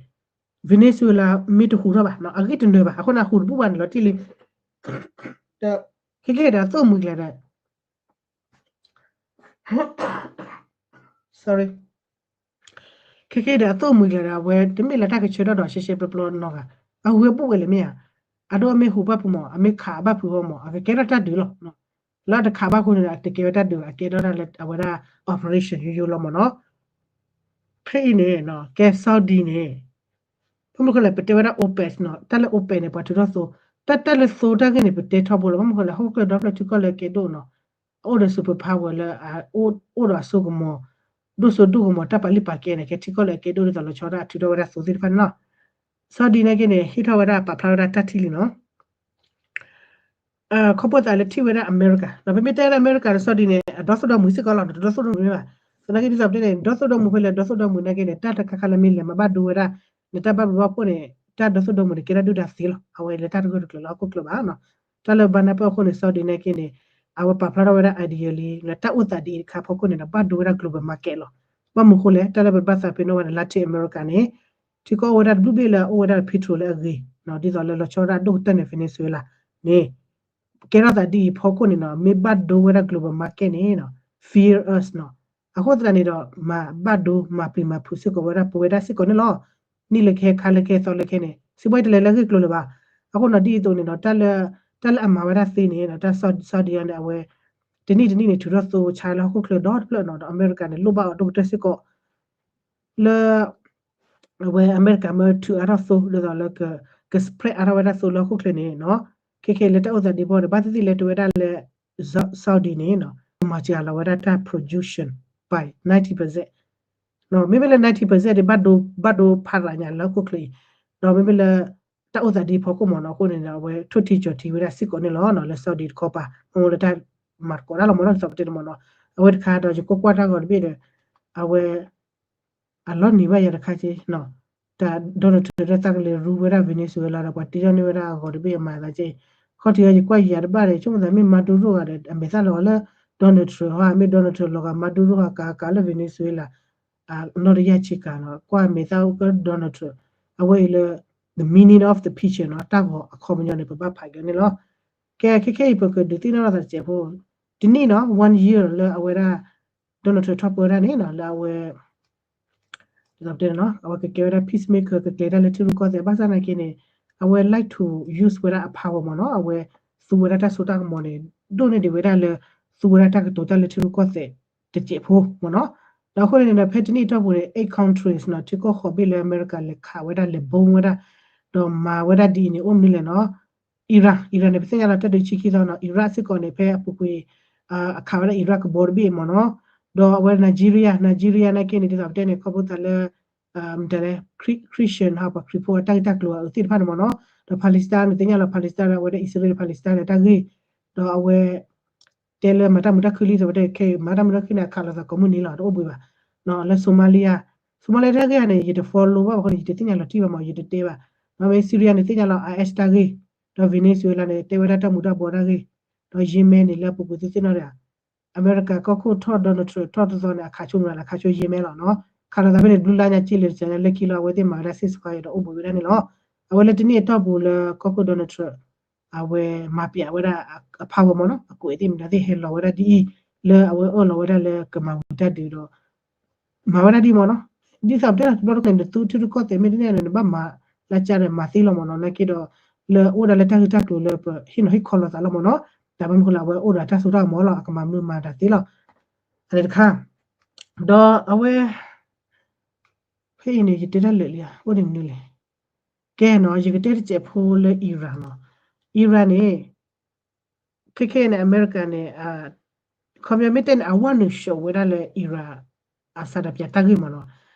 Venezuela မ့ၢ်တဟူးထီၣ်ဘၣ်နီၤ အဂ့ၢ်တနၢၤဘၣ် အဃိန့ၣ် ဟူးတဘူၣ်ဘၣ်န့ၣ် လီၤတံၢ်လံ ဒီး ခဲခဲဒီးအသိၣ်မှံၤကျဲဒီး sorry ခဲခဲဒီး အသိၣ်မှံၤကျဲဒီး အဝဲတမ့ၢ်လၢတၢ်ကဆၢထီၣ်ဒီး ရှဲရှဲပျီပျီနီတဂၤ အဝဲဘူၣ်ဝဲလဲၣ်မ့ၢ်ဧါ အဒိ အမ့ၢ်ဟူးဘၣ်ဖုးမး အမ့ၢ်ခးဘၣ်ဖုးအီၤမး အကကဲထီၣ်တၢ်ဒုးလီၤ လၢတခးဘၣ်အဃိန့ၣ်ဒီး အတကဲဝဲတၢ်ဒုးဘၣ် အကဲထီၣ်တၢ်လၢအဝဲဒၣ် operation ယိယိလီၤမးနီၤ ဖဲအံၤန့ၣ် ကဲ Saudi န့ၣ် ဘၣ်မနုၤဃိလဲၣ် ပတဲဝဲဒၣ် OPEC နီၤ တၢ်လၢ OPEC န့ၣ် ပှၤထုးထီၣ်သိ တၢ် တၢ်လၢသိတၢ်ဂ့ၢ်န့ၣ် ပတဲထီဘိလီၤ ဘၣ်မနုၤဃိလဲၣ် ဟီၣ်ခိၣ်ချၢဒီဖျၢၣ်ထံကီၢ်လၢအကဲဒိၣ်နီၤ အအိၣ်ဒီး superpower လၢ အိၣ်ဒီးအစိကမီၤ ဒိၣ်စိဒိၣ်ကမီၤ တၢ်ပာ်လုၢ်ပာ်ကဲန့ၣ် ကဲထံကီၢ်လၢအကဲဒိၣ်ဒ်သိးလီၤဆီဒၣ်အထုးထီၣ်ဝဲဒၣ်သိသ့ၣ်တဖၣ်န့ၣ်လီၤ Saudi နာ်က့န့ၣ် ဟ့ၣ်ထီၣ်ဝဲဒၣ်ပာ်ဖျါဝဲဒၣ်တၢ်ထံၣ်လံနီၤ ခီဖျိသးလၢထံၣ်ဝဲဒၣ်အမဲရကၤ ဒီးပမ့ၢ်တဲဝဲဒၣ်အမဲရကၤဒီး Saudi န့ၣ် အဒီသိၣ်ဒီမုၢ်စ့ၢ်ကီးလီၤ တဒီသိၣ်ဒီမုၢ်မ့ၢ်ဘၣ် သနာ်က့ဒ်သိးပတဲန့ၣ် ဒီသိၣ်ဒီမုၢ်ဖဲလဲၣ် ဒီသိၣ်ဒီမုၢ်နာ်က့န့ၣ် တၢ်တခါခါလၢမ့ၢ်လဲၤမၤဘၣ်ဒိဝဲဒၣ် နတၢ်ဘၣ်ဘျီဘၣ်ဖှိၣ်န့ၣ် တၢ်ဒီသိၣ်ဒီမုၢ်န့ၣ် ကဲထီၣ်ဒုၣ်ဒါသ့လီၤ အဝဲလၢတၢ်တဂၢၢ်တကျၢၤလၢဟီၣ်ခိၣ်ချၢဘၣ်နီၤ တၢ်လၢဘၣ်နၢ်ပၢၢ်အဃိန့ၣ် Saudi နာ်က့န့ၣ် အဝဲပာ်ဖျါထီၣ်ဝဲဒၣ် idea လံ လၢတၢ်အိၣ်သးဒ်အံၤတခါဖီခိၣ်န့ၣ်ဒီး ဘၣ်ဒိဝဲဒၣ် global market လီၤ ဘၣ်မနုၤဃိလဲၣ် တၢ်လၢပဘၣ်သးပ့ၤနီၣ်ဝဲဒၣ် Latin America န့ၣ် ထံကီၢ်အိၣ်ဝဲဒၣ်တဘျုးဘ့ၣ်လၢအအိၣ်ဝဲဒၣ် petrol လၢအဂ့ၤ ဒ်သိးလၢလီၤဆီဒၣ်ဒိၣ်ကတၢၢ်န့ၣ် Venezuela န့ၣ် ကဲထီၣ်သးဒ်အံၤဖီခိၣ်န့ၣ်နီၤ မ့ၢ်ဘၣ်ဒိဝဲဒၣ် global market န့ၣ် fear us နီၤ အဃိသတးန့ၣ်ဒီး မၤဘၣ်ဒိမၤပျံၤမၤဖုးစ့ၢ်ကီးဝဲဒၣ်ပဝဲဒၣ်စ့ၢ်ကီးန့ၣ်လီၤ နံၣ်လၢခဲ ခါလၢခဲ သီလၢခဲန့ၣ် စံးဘၣ်တလဲၤလၢအဂ့ၢ်ကျိၤလၢၤဘၣ် အဃိနီၤ ဒ်အံၤအသိးန့ၣ်ဒီး တၢ်လၢအမၤဝဲဒၣ်သ့န့ၣ် တၢ် Saudi န့ၣ် အဝဲ တနံၣ်တနံၣ်န့ၣ် ထုးထီၣ်သိဆါလၢဟီၣ်ခိၣ်ချၢဒီတဖျၢၣ်နီၤ ဒီးအမဲရကၤန့ၣ် လိၣ်ဘၣ်အီၤဒိၣ်ကတၢၢ်စ့ၢ်ကီး လၢ အဝဲအမဲရကၤမၢထုးအါထီၣ်သိ ဒ်သိးလၢ က spread အါထီၣ်ဝဲဒၣ်သိလၢဟီၣ်ခိၣ်ချၢန့ၣ်နီၤ ခဲခဲလၢတၢ်အိၣ်သးဒ်အံၤဖီဒီး ဘၣ်သ့ၣ်သ့ၣ်လဲၤတုၤဝဲဒၣ်လၢ Saudi န့ၣ်နီၤ မၤစှၤလီၤဝဲဒၣ်တၢ် production by ninety percent မ့မ့ၢ်လၢ ninety percent ဒီး ဘၣ်ဒိဖးရၤညါလၢဟီၣ်ခိၣ်ချၢအံၤ, ဒီးမ့မ့ၢ်လၢ တၢ်အိၣ်သးဒ်အဖီခိၣ်မ့ၢ်နီၤ, အဃိန့ၣ်ဒီး အဝဲထိၣ်ထံကၠီၤထံဝဲဒၣ်စ့ၢ်ကီးန့ၣ်လီၤ. လၢ Saudi တခီပၤ မ့ၢ်လၢတၢ်မၤသကိးတၢ်လီၤမ့ၢ်နီၤ, ဒ်သိးပတဲန့ၣ်မ့ၢ်နီၤ, အဝဲတခါဒီးယကွၢ်ကွၢ်တၢ်ဂီၤတဘ့ၣ်ဒီး အဝဲ အလီၢ်နံၤဘၣ်ယၤတခါက့, တၢ် Donald Trump ဒီးသးကလဲၤရူဝဲဒၣ် Venezuela ဒီးပှၤတ့ထီၣ်န့ၢ်ဝဲဒၣ်အဂီၤတဘ့ၣ်အမၤသးက့, ခီၣ်ထံးအံၤယကွၢ်ယၤတဘၣ်ဒီး ဆိကမိၣ်သးမ့ၢ် Maduro ဂၤဒီး အမဲာ်သၣ်လီၤလၢ Donald Trump ဟီ, မ့ၢ် Donald Trump လီၤဂာ် Maduro ဟီ ကၤကၤလၢ Venezuela နီၢ်တယၢ်ဆံးကၤနီၤ, ကွၢ်အမဲာ်သၣ်အိၣ်ကၢ Donald Trump အဝဲအံၤလၢ the meaning of the picture နီၤ, တၢ်ဂီၤအခီပညီန့ၣ် ပဘၣ်ဖးက့ၤန့ၣ်လီၤ. ကဲ ခဲခဲအံၤပကဒုးသ့ၣ်နီၣ်လိာ်သးတစဲးဖိ, တနံၣ်နီၤ one year လၢအဝဲဒၣ် Donald Trump ထီၣ်ပၢဝဲဒၣ်န့ၣ်နီၤ, လၢအဝဲ ဒ်သိးပတဲန့ၣ်နီၤ, အဝဲကကဲဝဲဒၣ် peacemaker ကကျဲၤတၢ်လၢထံရူၢ်ကီၢ်သဲး, ဘၣ်ဆၣ်နာ်က့န့ၣ် အဝဲ like to use ဝဲဒၣ်အ power မ့ၢ်နီၤ, အဝဲသူဝဲဒၣ်တၢ်စိတၢ်ကမီၤန့ၣ် ဒိၣ်န့ၢ်ဒံးဝဲဒၣ်လၢ သူဝဲဒၣ်တၢ်ကတိၤတၢ်လၢထံရူၢ်ကီၢ်သဲးတစဲးဖိမ့ၢ်နီၤ. ဒီးအဃိန့ၣ်ဒီး ဖဲတနံၣ်အတီၢ်ပူၤန့ၣ် eight countries နီၤ, ထံကီၢ်ဃိးဘ့ၣ်လၢအမဲရကၤလဲၤခးဝဲဒၣ် လဲၤ bomb ဝဲဒၣ်, ဒီးမၤဝဲဒၣ်ဒ်အံၤန့ၣ်အိၣ်မနုၤလဲၣ်နီၤ. Iran, Iran န့ၣ် ပသ့ၣ်ညါလီၤတၢ်ဒုးဆံခံသီနီၤ, Iraq စ့ၢ်ကီးန့ၣ် ဖဲအပူၤကွံာ် အခးဝဲဒၣ် Iraq ကဘီတဘ့ၣ်မ့ၢ်နီၤ. ဒီးအဝဲ Nigeria, Nigeria နာ်က့န့ၣ် ဒ်သိးပတဲန့ၣ် ခီဖျိသးလၢ မတၤလဲၣ် Christian ဟီ ပှၤခရံာ်ဖိအတၢ်ဂ့ၢ်တၢ်ကျိၤအသ့ၣ်တဖၣ်န့ၣ်မ့ၢ်နီၤ. ဒီး Palestine န့ၣ် သ့ၣ်ညါလီၤ Palestine အဝဲဒၣ် အံၣ်စရ့လး Palestine န့ၣ် တၢ်ဂ့ၢ်, ဒီးအဝဲ တဲလၢမၤတၢ်မုာ်တၢ်ခုၣ်လံ ဒ်သိးပတဲခဲအံၤ မၤတၢ်မုာ်တၢ်ခုၣ်န့ၣ် အခးလိာ်သးကိးမုၢ်နံၤလီၤ တအိၣ်ဘှံးဘၣ်. လၢ Somalia, Somalia တၢ်ဂ့ၢ်န့ၣ် ယတ follow ဘၣ်ဘၣ်အဃိန့ၣ် ယတသ့ၣ်ညါလီၤတံၢ်ဘၣ်မ့ၢ် ယတတဲဘၣ်. ဒီးမ့ၢ် Syria န့ၣ် သ့ၣ်ညါလီၤ IS တၢ်ဂ့ၢ်, ဒီး Venezuela န့ၣ် တဲဝဲဒၣ်တၢ်မူၤတၢ်ဘှီတၢ်ဂ့ၢ်, ဒီး Yemen န့ၣ် လၢအပူၤကွံာ်သ့ၣ်သ့ၣ်နီၣ်ဒီး အမဲရကၤကီၢ်ခိၣ်ထီၣ် Donald Trump ထီၣ်တသီန့ၣ် အခးဆိမုၢ်လၢ် အခးဆိ Yemen လီၤနီၤ. ခးလိာ်သးဖဲန့ၣ် ဘျုးလါညါက့လၢာ်တစဲးလၢခံလီၤ အဝဲသ့ၣ်မၤဝဲဒၣ် ceasefire ဒီးအိၣ်ဘှံးဝဲဒၣ်န့ၣ်လီၤ. အဝဲလၢတနံၣ်အတီၢ်ပူၤလၢကီၢ်ခိၣ် Donald Trump အဝဲမၤပျးဝဲဒၣ်အ power မ့ၢ်နီၤ, အကွဲးသ့ၣ်မတၤသ့ၣ်ဟဲလီၤဝဲဒၣ်ဒ်အံၤ, လၢအဝဲအၢၣ်လီၤဝဲဒၣ်လၢကမၤဝံၤတၢ်ဒုးဒီး မၤဝဲဒၣ်ဒ်မ့ၢ်နီၤ. ဒ်သိးပတဲလီၤတဘျီတခီၣ်န့ၣ် နသူထံရူၢ်ကီၢ်သဲးမ့ၢ်တန့ၢ်န့ၣ် နဘၣ်မၤလၢကၢ်ဒီးမၤသ့လီၤမ့ၢ်နီၤ, နာ်က့ဒီး လၢအိၣ်ဒၣ်လၢတၢ်ဂ့ၢ်တၢ်ကျိၤလၢပဟ့ၣ်နီၤဟ့ၣ်ခီလိာ်သးလီၤမ့ၢ်နီၤ. တၢ်ဘၣ်မနုၤဃိလၢအဝဲအိၣ်ဒီးတၢ်စိတၢ်ကမီၤလီၤ, အကမၤမနုၤမၤတၢ်သ့လီၤ. အန့ၣ်တခါ, ဒီးအဝဲ ဖဲအံၤန့ၣ် ယတဲတၢ်လၢာ်လံ, အိၣ်ဒ်မနုၤလဲၣ်. ကဲနီၤ, ယကတဲတစဲးဖိလၢ Iran နီၤ. Iran န့ၣ် ခဲခဲအံၤန့ၣ် အမဲရကၤန့ၣ် ခီပညီမ့ၢ်တဲန့ၣ် အဝဲနုာ်ဆှိးဝဲဒၣ်လၢ Iran အ ဆန္ဒပြ တၢ်ဂ့ၢ်မ့ၢ်နီၤ.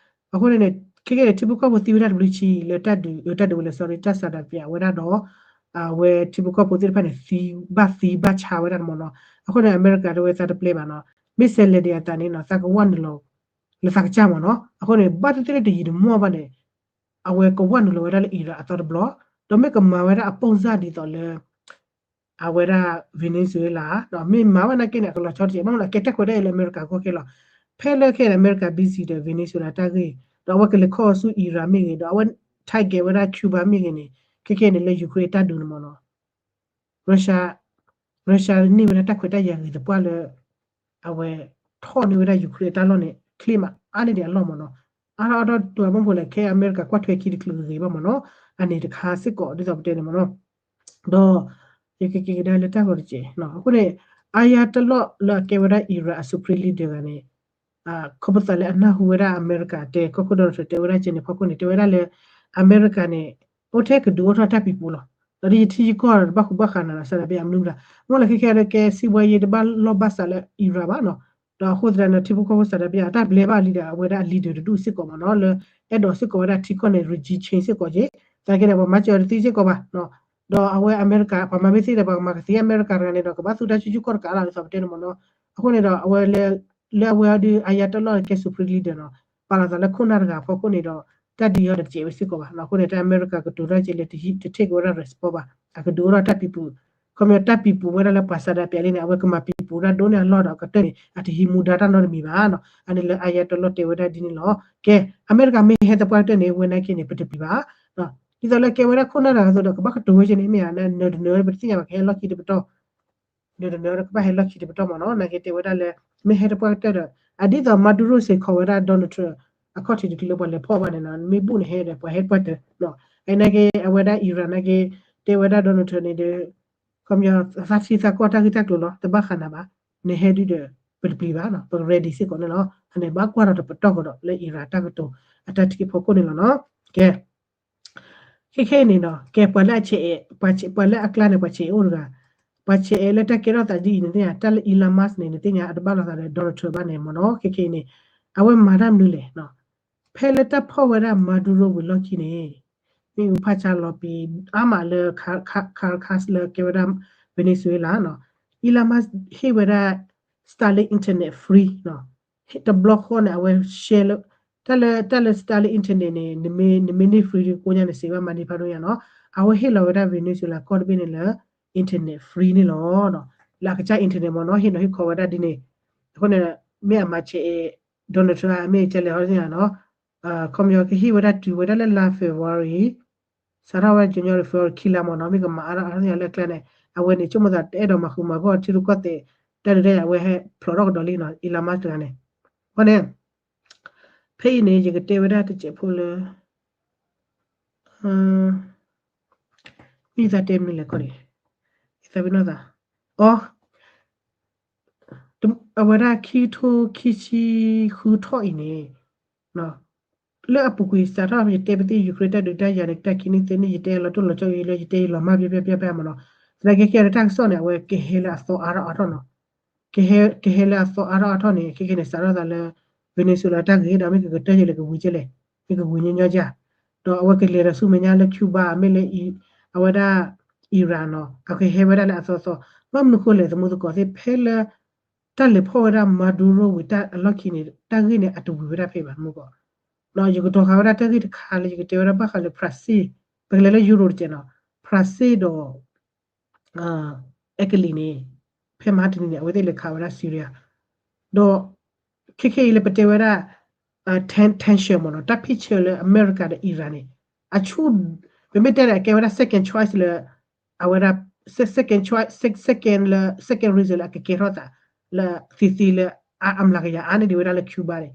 အဃိန့ၣ်န့ၣ် ခဲခဲန့ၣ် ထံဖိကီၢ်ဖိသံဝဲဒၣ်တဘျုးဆံလၢတၢ်ဒုး, တၢ်ဒုးဝဲလၢ sorry တၢ် ဆန္ဒပြ ဝဲဒၣ်ဒီး အဝဲထံဖိကီၢ်ဖိသ့ၣ်တဖၣ်န့ၣ် သံဘၣ်သံဘၣ်ဆါဝဲဒၣ်မ့ၢ်နီၤ. အဃိန့ၣ် အမဲရကၤတဲဝဲသးတပျဲဘၣ်နီၤ, မ့ၢ်စဲးလဲၤဒံးအသးန့ၣ်နီၤ သးကဝဲနုာ်လီၤ လၢသးကစၢ်မ့ၢ်နီၤ. အဃိန့ၣ် ဘၣ်သ့ၣ်သ့ၣ်လၢတယံာ်တမီၢ်ဘၣ်န့ၣ် အဝဲကဝဲနုာ်လီၤဝဲဒၣ်လၢ Iran အသီတဘျီ, ဒီးမ့ၢ်ကမၤဝဲဒၣ်အ ပုံစံ ဒ်သိးလၢ အဝဲဒၣ် Venezuela ဒီးမ့ၢ်မၤဝဲနာ်က့န့ၣ် အကလီၤဆီတစဲး, ဘၣ်မနုၤလဲၣ် ကဲတၢ်ခွဲးတၢ်ယာ်လၢအမဲရကၤကီၢ်ခဲလီၤ. ဖဲလၢခဲအံၤန့ၣ် အမဲရကၤ busy ဒီး Venezuela တၢ်ဂ့ၢ်, ဒီးအဝဲကလဲၤခီအီၤဆူ Iran မ့ၢ်ဂ့ၤ, ဒီးအဝဲ target ဝဲဒၣ် Cuba မ့ၢ်ဂ့ၤန့ၣ်, ခဲခဲန့ၣ်လၢ Ukraine တၢ်ဒုးန့ၣ်မ့ၢ်နီၤ Russia, Russia န့ၢ်ဝဲဒၣ်တၢ်ခွဲးတၢ်ယာ်ဂ့ၤသပှၢ်လၢ အဝဲထီၣ်န့ၢ်ဝဲဒၣ် Ukraine အတၢ်လီၢ်န့ၣ် ချ့မး အါန့ၢ်ဒံးအလီၢ်မ့ၢ်နီၤ. အါထီၣ်အါထီၣ်တဘၣ်မနုၤဃိလဲၣ် ခဲအံၤအမဲရကၤကွၢ်ထွဲခံတချုးဂ့ၤဘၣ်မ့ၢ်နီၤ. အန့ၣ်တခါစ့ၢ်ကီး ဒ်သိးပတဲန့ၣ်မ့ၢ်နီၤ. ဒီး ယကက့ၤကဒါလၢတၢ်ဂီၤတစဲး, အဃိန့ၣ် အါယါတလီၢ်လၢအကဲဝဲဒၣ် Iran အ supreme leader တဂၤန့ၣ် ခီဖျိသးလၢအနၢ်ဟူဝဲဒၣ်အမဲရကၤတဲ ကီၢ်ခိၣ် Donald Trump တဲဝဲဒၣ်ကဲန့ၣ် ဖီခိၣ်န့ၣ် တဲဝဲဒၣ်လၢ အမဲရကၤန့ၣ် အိၣ်ထဲကဒုးအိၣ်ထီၣ်တၢ်ပံၤပူၤလီၤ. ဒီးဒ်ယထံယကီၢ်ဒီး တဘၣ်ဃူဘၣ်ဃးနၤဒီး ဆန္ဒပြ အမနုၤမတၤ မ့ၢ်လၢခဲခဲလၢကဲ စံးဘှါယ့ တဘၣ်လီၢ်ဘၣ်စးလၢ Iran ဘၣ်နီၤ. ဒီးအဃိသတးန့ၣ် ထံဖိကီၢ်ဖိ ဆန္ဒပြ အတၢ်ဘျဲဘၣ်လံဒီး အဝဲဒၣ်အ leader တဒူၣ်စ့ၢ်ကီးမ့ၢ်နီၤ လၢအဲၣ်ဒိးစ့ၢ်ကီးဝဲဒၣ်ထံကီၢ်န့ၣ် regime change စ့ၢ်ကီးက့ၤ သနာ်က့န့ၣ် ပှၤမၤစၢၤတသ့စ့ၢ်ကီးဘၣ် ဒီးအဝဲအမဲရကၤ ပှၤမၤမ့ၢ်သ့ဒီး ပှၤကမၤကသ့အမဲရကၤတဂၤန့ၣ်ဒီး ကဘၣ်သူတၢ်စုဆူၣ်ခီၣ်တကးလီၤ ဒ်သိးပတဲန့ၣ်မ့ၢ်နီၤ. အဃိန့ၣ်ဒီး အဝဲ လၢအဝဲအီၤဒုး အါယါတလီၢ်ကဲ supreme leader နီၤ ပာ်လီၤသးလၢခိၣ်နၢ်တဂၤအဖီခိၣ်န့ၣ်ဒီး တၢ်ဒုးအီၤဒီးတစဲးဝဲစ့ၢ်ကီးဘၣ်နီၤ. အဃိန့ၣ် တၢ်အမဲရကၤကတိၤတၢ်ကဲလၢ တ take ဝဲဒၣ် response ဘၣ် အကဒုးအိၣ်ထီၣ်တၢ်ပံၤပူၤ ခီပညီတၢ်ပံၤပူၤဝဲဒၣ်လၢပှၤဆန္ဒပြလံန့ၣ် အဝဲကမၤပံၤပူၤဒၣ်ဒိၣ်န့ၢ်အလီၢ်ဒီး အကတၢၢ်န့ၣ် အတဟံးမူဒါတၢ်နီတမံၤဘၣ်နီၤ. အန့ၣ်လၢအါယါတလီၢ်တဲဝဲဒၣ်ဒ်န့ၣ်လီၤ. ကဲ အမဲရကၤမ့ၢ်ဟဲသပှၢ်ကတၢၢ်န့ၣ် ဝဲနာ်က့န့ၣ် ပတပျံၤဘၣ် ဒ်သိးလၢကဲဝဲဒၣ်ခိၣ်နၢ်တဂၤအသိးဒီး ကဘၣ်ကတိၤဝဲက့ၤန့ၣ် မ့ၢ်ဧါ နၢၤတနၢၤ ပတသ့ၣ်ညါဘၣ် ကဟဲလီၢ်ခံတပတီၢ် နၢၤတနၢၤဒီးကဘၣ်ဟဲလီၢ်ခံတပတီၢ်မ့ၢ်နီၤ. နာ်က့တဲဝဲဒၣ်လၢ မ့ၢ်ဟဲသပှၢ်ကတၢၢ်ဒီး အဒ်သိး Maduro စ့ၢ်ကီးဝဲဒၣ် Donald Trump အခီၣ်ထံးတချုးလၢပှၤလဲၤဖီၣ်ဘၣ်န့ၣ်နီၤ မ့ၢ်ဘူၣ်န့ၣ်ဟဲဒီး ပှၤဟဲသပှၢ်တၢၢ် အနာ်က့ အဝဲဒၣ် Iran နာ်က့ တဲဝဲဒၣ် Donald Trump န့ၣ်ဒီး ခီပညီ သးထံသးကီၢ်တၢ်ဂ့ၢ်တၢ်ကျိၤလီၤ တဘၣ်ဃးနၤဘၣ် နဟဲဒုးဒီး ပတပျံၤဘၣ်နီၤ ပက ready စ့ၢ်ကီးန့ၣ်လီၤ. အန့ၣ်ဘၣ်ကွၢ်ဒီးတပတီၢ်ကဒီးလၢ Iran တၢ်ကတိၤ အတၢ်ထံၣ်ဖီခိၣ်န့ၣ်လီၤနီၤ. ကဲ ခဲခဲအံၤန့ၣ်ဒီး ကဲပှၤလၢအဆဲးအဲၣ် ပှၤလၢအကျါန့ၣ် ပှၤဆဲးအဲၣ်အိၣ်တဂၤ ပှၤဆဲးအဲၣ်လၢတၢ်ကဲထီၣ်သးဒ်အံၤ နသ့ၣ်ညါ တၢ်လၢ Elon Musk န့ၣ် နသ့ၣ်ညါအတဘၣ်လိာ်သးဒီး Donald Trump ဘၣ်န့ၣ်မ့ၢ်နီၤ. ခဲခဲအံၤန့ၣ် အဝဲမၤတၢ်မနုၤလဲၣ်. ဖဲလၢတၢ်ဖီၣ်ဝဲဒၣ် Maduro ဝံၤလီၢ်ခံန့ၣ် မ့ၣ်အူဖးဆါလီၤပံၤအါမးလၢ Caracas လၢကဲဝဲဒၣ် Venezuela နီၤ. Elon Musk ဟ့ၣ်ဝဲဒၣ် Starlink internet free နီၤ. တဘျီဃီန့ၣ် အဝဲ share လၢ တၢ်လၢ တၢ်လၢ Starlink internet န့ၣ် နမ့ၢ် နမ့ၢ်န့ၢ် free ဒ်ကိးညါန့ၣ် စံးဘၣ်မၤန့ၢ်ဖးဒိၣ်ညါနီၤ. အဝဲဟ့ၣ်လီၤဝဲဒၣ် Venezuela ကီၢ်တဘ့ၣ်န့ၣ်လၢ internet free န့ၣ်လီၤ. လၢအကစၢ် internet မ့ၢ်နီၤ ဟ့ၣ်နီၤဟ့ၣ်ခီဝဲဒၣ်ဒ်န့ၣ်. အဃိန့ၣ် မ့ၢ်အမၤဆဲးအဲၣ် Donald Trump မ့ၢ်ကဲလဲၣ်ဟီသ့ၣ်ညါနီၤ. ခီပညီကဟ့ၣ်ဝဲဒၣ်တုၤဝဲဒၣ်လၢလါ February စးထီၣ်ဝဲ January February ခံလါမ့ၢ်နီၤ မ့ၢ်ကမၤအါထီၣ်အါထီၣ်ညါလၢအကျါန့ၣ် အဝဲန့ၣ် ဆိကမိၣ်သးတအဲၣ်ဒိးမၤဃူမၤဖိးထံရူၢ်ကီၢ်သဲး တၢ်ဒုးတၢ်ယၤ အဝဲဟဲဖျိးထီၣ်ကဒီးလံနီၤ Elon Musk တဂၤန့ၣ်. အဃိန့ၣ် ဖဲအံၤန့ၣ် ယကတဲဝဲဒၣ်တစဲးဖိလၢ မ့ၢ်ယသးတဲမနုၤလဲၣ်ခီန့ၣ် ယသးပ့ၤနီၣ်သး အီ အဝဲဒၣ်ခံကထိခံဆံဃုထီၣ်အံၤန့ၣ် လၢအပူၤကွံာ်စးထီၣ် ယတဲပသ့ၣ် Ukraine တၢ်ဒုးတၢ်ယၤန့ၣ် တၢ်ခံနံၣ်သ့ၣ်န့ၣ် ယတဲလီၤတိၢ်လီၤဆီအံၤလၢ ယတဲယလီၤမၢ်ပျဲပျဲပျဲပျဲမ့ၢ်နီၤ. သနာ်က့ခဲအံၤတၢ်ကစီၣ်န့ၣ် အဝဲကဟဲလၢအသီအါထီၣ်အါထီၣ်နီၤ. ကဟဲ ကဟဲလၢအသီအါထီၣ်အါထီၣ်န့ၣ် ခဲခဲန့ၣ် စးထီၣ်သးလၢ Venezuela တၢ်ဂ့ၢ်ဒီး မ့ၢ်ကကတၢၢ်ယလဲၤကဝံၤကဲလဲၣ် မ့ၢ်ကဝံၤညီညီကၢ် ဒီးအဝဲကလဲၤဒီးဆူမဲာ်ညါလၢ Cuba မ့ၢ်လၢ အဝဲဒၣ် Iran နီၤ အကဟဲဝဲဒၣ်လၢအသီသီ ဘၣ်မနုၤဃိလဲၣ် သမူသကိးသ့ၣ် ဖဲလၢ တၢ်လဲၤဖီၣ်ဝဲဒၣ် Maduro ဝံၤတၢ်အလီၢ်ခံန့ၣ် တၢ်ဂ့ၢ်န့ၣ် အတဝံၤဝဲဒၣ်ဖဲဘၣ်မူကီး ယကတီၤဃာ်ဝဲဒၣ်တၢ်ဂ့ၢ်တခါလၢ ယကတဲဝဲဒၣ်ဘၣ်ဃးလၢ Brazil ပကလဲၤလၢ Euro တကဲးနီၤ Brazil ဒီး Italy န့ၣ် ဖဲမဟါတနံၤန့ၣ် အဝဲသ့ၣ်လဲၤခးဝဲဒၣ် Syria ဒီး ခဲခဲအံၤလၢပတဲဝဲဒၣ် ten- tension မ့ၢ်နီၤ တၢ်ဖံးဆၢလၢအမဲရကၤဒီး Iran န့ၣ် အဆူၣ် ပမ့ၢ်တဲန့ၣ် အကဲဝဲဒၣ် second choice လၢ အဝဲဒၣ် second choice second လၢ second reason လၢအကကဲထီၣ်သး လၢသ့သ့လၢ အမျးကယၤအါန့ၢ်ဒံးဝဲဒၣ်လၢ Cuba န့ၣ်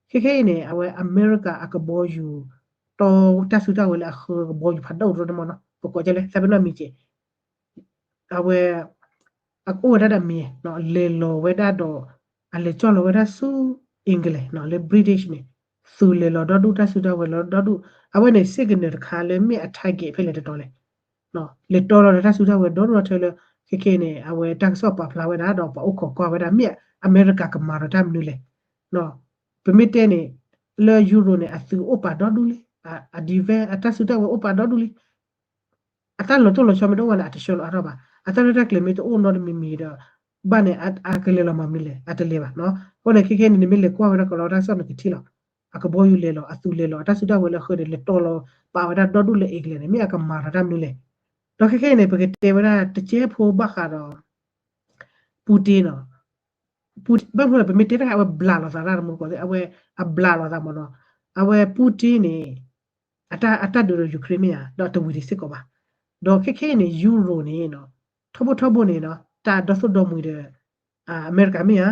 ခဲခဲအံၤန့ၣ် အဝဲအမဲရကၤအကဘီယူၤ တီတၢ်စုတၢ်ဝဲၤလၢအဃၢကဘီယူၤဖးဒိၣ်တရၢန့ၣ်မ့ၢ်နီၤ ပကိးကဲလဲၣ် သးပ့ၤနီၣ်မံၤကဲး အဝဲ အကအိၣ်ဝဲဒၣ်ဒီးမံၤ လဲၤလီၤဝဲဒၣ်ဒီး အလဲၤကၠီၣ်လီၤဝဲဒၣ်ဆူ England လၢ British န့ၣ် သုးလဲၤလီၤဒီဒူၣ် တၢ်စုတၢ်ဝဲၤလီၤဒီဒူၣ် အဝဲန့ၣ် စ့ၢ်ကီးန့ၣ်တခါလၢမ့ၢ်အ target ဖဲလဲၣ်တတီၤလဲၣ် လဲၤတီလီၤဒီးတၢ်စုတၢ်ဝဲၤဒီဒူၣ်ထီၣ်ထဲလၢ ခဲခဲန့ၣ် အဝဲတၢ်ကစီၣ်ပာ်ဖျါဝဲဒၣ်ဒီးပှၤအိၣ်ခိးကွၢ်ဝဲဒၣ် မ့ၢ်အမဲရကၤကမၤဒီးတၢ်မနုၤလဲၣ် ပမ့ၢ်တဲန့ၣ် လၢ Euro န့ၣ် အသုးအိၣ်ပာ်ဒီဒူၣ်လံ အ defense အတၢ်စုတၢ်ဝဲၤအိၣ်ပာ်ဒီဒူၣ်လံ အတၢ်လီၤတိၢ်လီၤဆီမ့ၢ်တအိၣ်ဘၣ်န့ၣ် အတဆှၢလီၤအါထီၣ်ဘၣ်. အတၢ်ရဲၣ်တၢ်ကျဲၤမ့ၢ်တအိၣ်နီတမံၤမံၤဒီး ဘၣ်န့ၣ် အကလဲၤလီၤမၤမနုၤလဲၣ် အတလဲၤဘၣ်နီၤ. အဃိန့ၣ် ခဲခဲန့ၣ် နမ့ၢ်လဲၤကွၢ်ဝဲဒၣ်ကလီတၢ်ကစီၣ်န့ၣ်ကထံၣ်လီၤ. အကဘီယူၤလဲၤလီၤ အသုးလဲၤလီၤ အတၢ်စုတၢ်ဝဲၤလၢအဃၢန့ၣ် လဲၤတီလီၤ ပာ်ဝဲဒၣ်ဒီဒူၣ်လၢ England န့ၣ် မ့ၢ်အကမၤဒီးတၢ်မနုၤလဲၣ်. ဒီးခဲခဲအံၤန့ၣ် ပကတဲဝဲဒၣ်တကဲဖိဘၣ်ဃးဒီး Putin နီၤ. ဘၣ်မနုၤလဲၣ် ပမ့ၢ်တဲတၢ်အဝဲဘျးလိာ်သးတၢ်တမူတကိးသ့ၣ် အဝဲအဘျးလိာ်သးမ့ၢ်နီၤ. အဝဲ Putin န့ၣ် အတၢ်ဒုးဒီး Ukraine မ့ၢ်ဧါ ဒီးတဝံၤဒံးစ့ၢ်ကီးဘၣ်. ဒီးခဲခဲအံၤန့ၣ် Euro န့ၣ် ထီဘိထီဘိန့ၣ် တၢ်ဒီသိၣ်ဒီမှံၤဒီး အမဲရကၤမ့ၢ်ဧါ.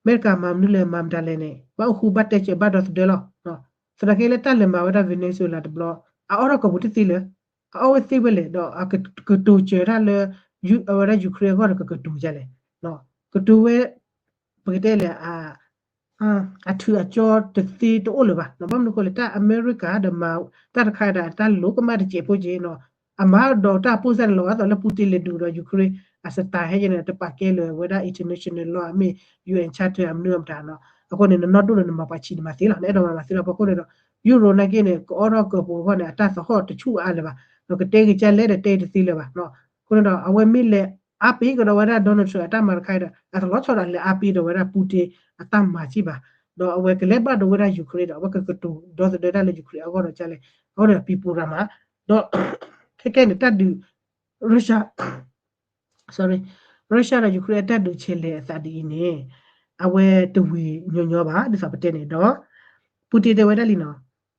အမဲရကၤမၤမနုၤလဲၣ်မၤမတၤလဲၣ်န့ၣ် ဘၣ်အိၣ်ဃူဘၣ်တဲစၢၤဘၣ်ဒီသဒၢလီၤ. သနာ်က့လၢတၢ်လဲၤမၤဝဲဒၣ် Venezuela တဘျီ အအီၣ်ထီၣ်ကပူၤတသ့လၢၤ အအီၣ်ဝဲသ့ဝဲလဲၣ် ဒီးအကတိၤစၢၤတၢ်လၢ အဝဲဒၣ် Ukraine အဂီၢ်ဒီးကကတိၤဒ်လဲၣ်. ကတိၤဝဲ ပကတဲလဲၣ် အထုးအကၠီတသ့တအိၣ်လၢၤဘၣ်. ဘၣ်မနုၤအဃိလဲၣ် တၢ်အမဲရကၤဒီးမၤ တၢ်တခါဒီးတၢ်လိၤကမၣ်တစဲးဖိက့နီၤ. အမၤဒီးတၢ်ပိၢ်စၢ်န့ၣ်လီၤ အသိးလၢ Putin လဲၤဒုးဒီး Ukraine အ style ဟဲကဲန့ၣ် တပာ်ကဲလၢၤဝဲဒၣ် international law အမ့ၢ် UN Charter အမနုၤအမတၤနီၤ. အဃိန့ၣ် နနီၢ်ဒိၣ်န့ၣ် နမၤပှၤဆံးနမၤသ့လီၤ နအဲၣ်ဒိးမၤမၤသ့လီၤ. အဃိန့ၣ်ဒီး Euro နာ်က့န့ၣ် ကအီၣ်ထီၣ်ကပူၤအဂီၢ်န့ၣ် အတၢ်သဟီၣ်တဆူၣ်အါလၢၤဘၣ်. ဒီးကတဲက့ၤကလဲၣ်ဒီးတဲတသ့လၢၤဘၣ်. အဃိန့ၣ်ဒီး အဝဲမ့ၢ်လဲၤအါပ့ၤကဒီးဝဲဒၣ် Donald Trump အတၢ်မၤတခါဒီး အတလီၤဆီဒီးလဲၤအါပ့ၤဒီးဝဲဒၣ် Putin အတၢ်မၤက့ဘၣ်. ဒီးအဝဲကလဲၤဘၣ်ဒိဝဲဒၣ် Ukraine ဒီး အဝဲကကတိၤဒီသဒၢတၢ်လၢ Ukraine အဂီၢ်ဒီးကလဲၣ်. အဃိန့ၣ် ပံၤပူၤရၤမး ဒီး ခဲကဲန့ၣ် တၢ်ဒုး Russia Russia ဒီး Ukraine အတၢ်ဒုးဆဲးလဲၤအသးဒ်အံၤန့ၣ် အဝဲတဝံၤညီညီဘၣ် ဒ်သိးပတဲန့ၣ်ဒီး Putin တဲဝဲဒၣ်လံနီၤ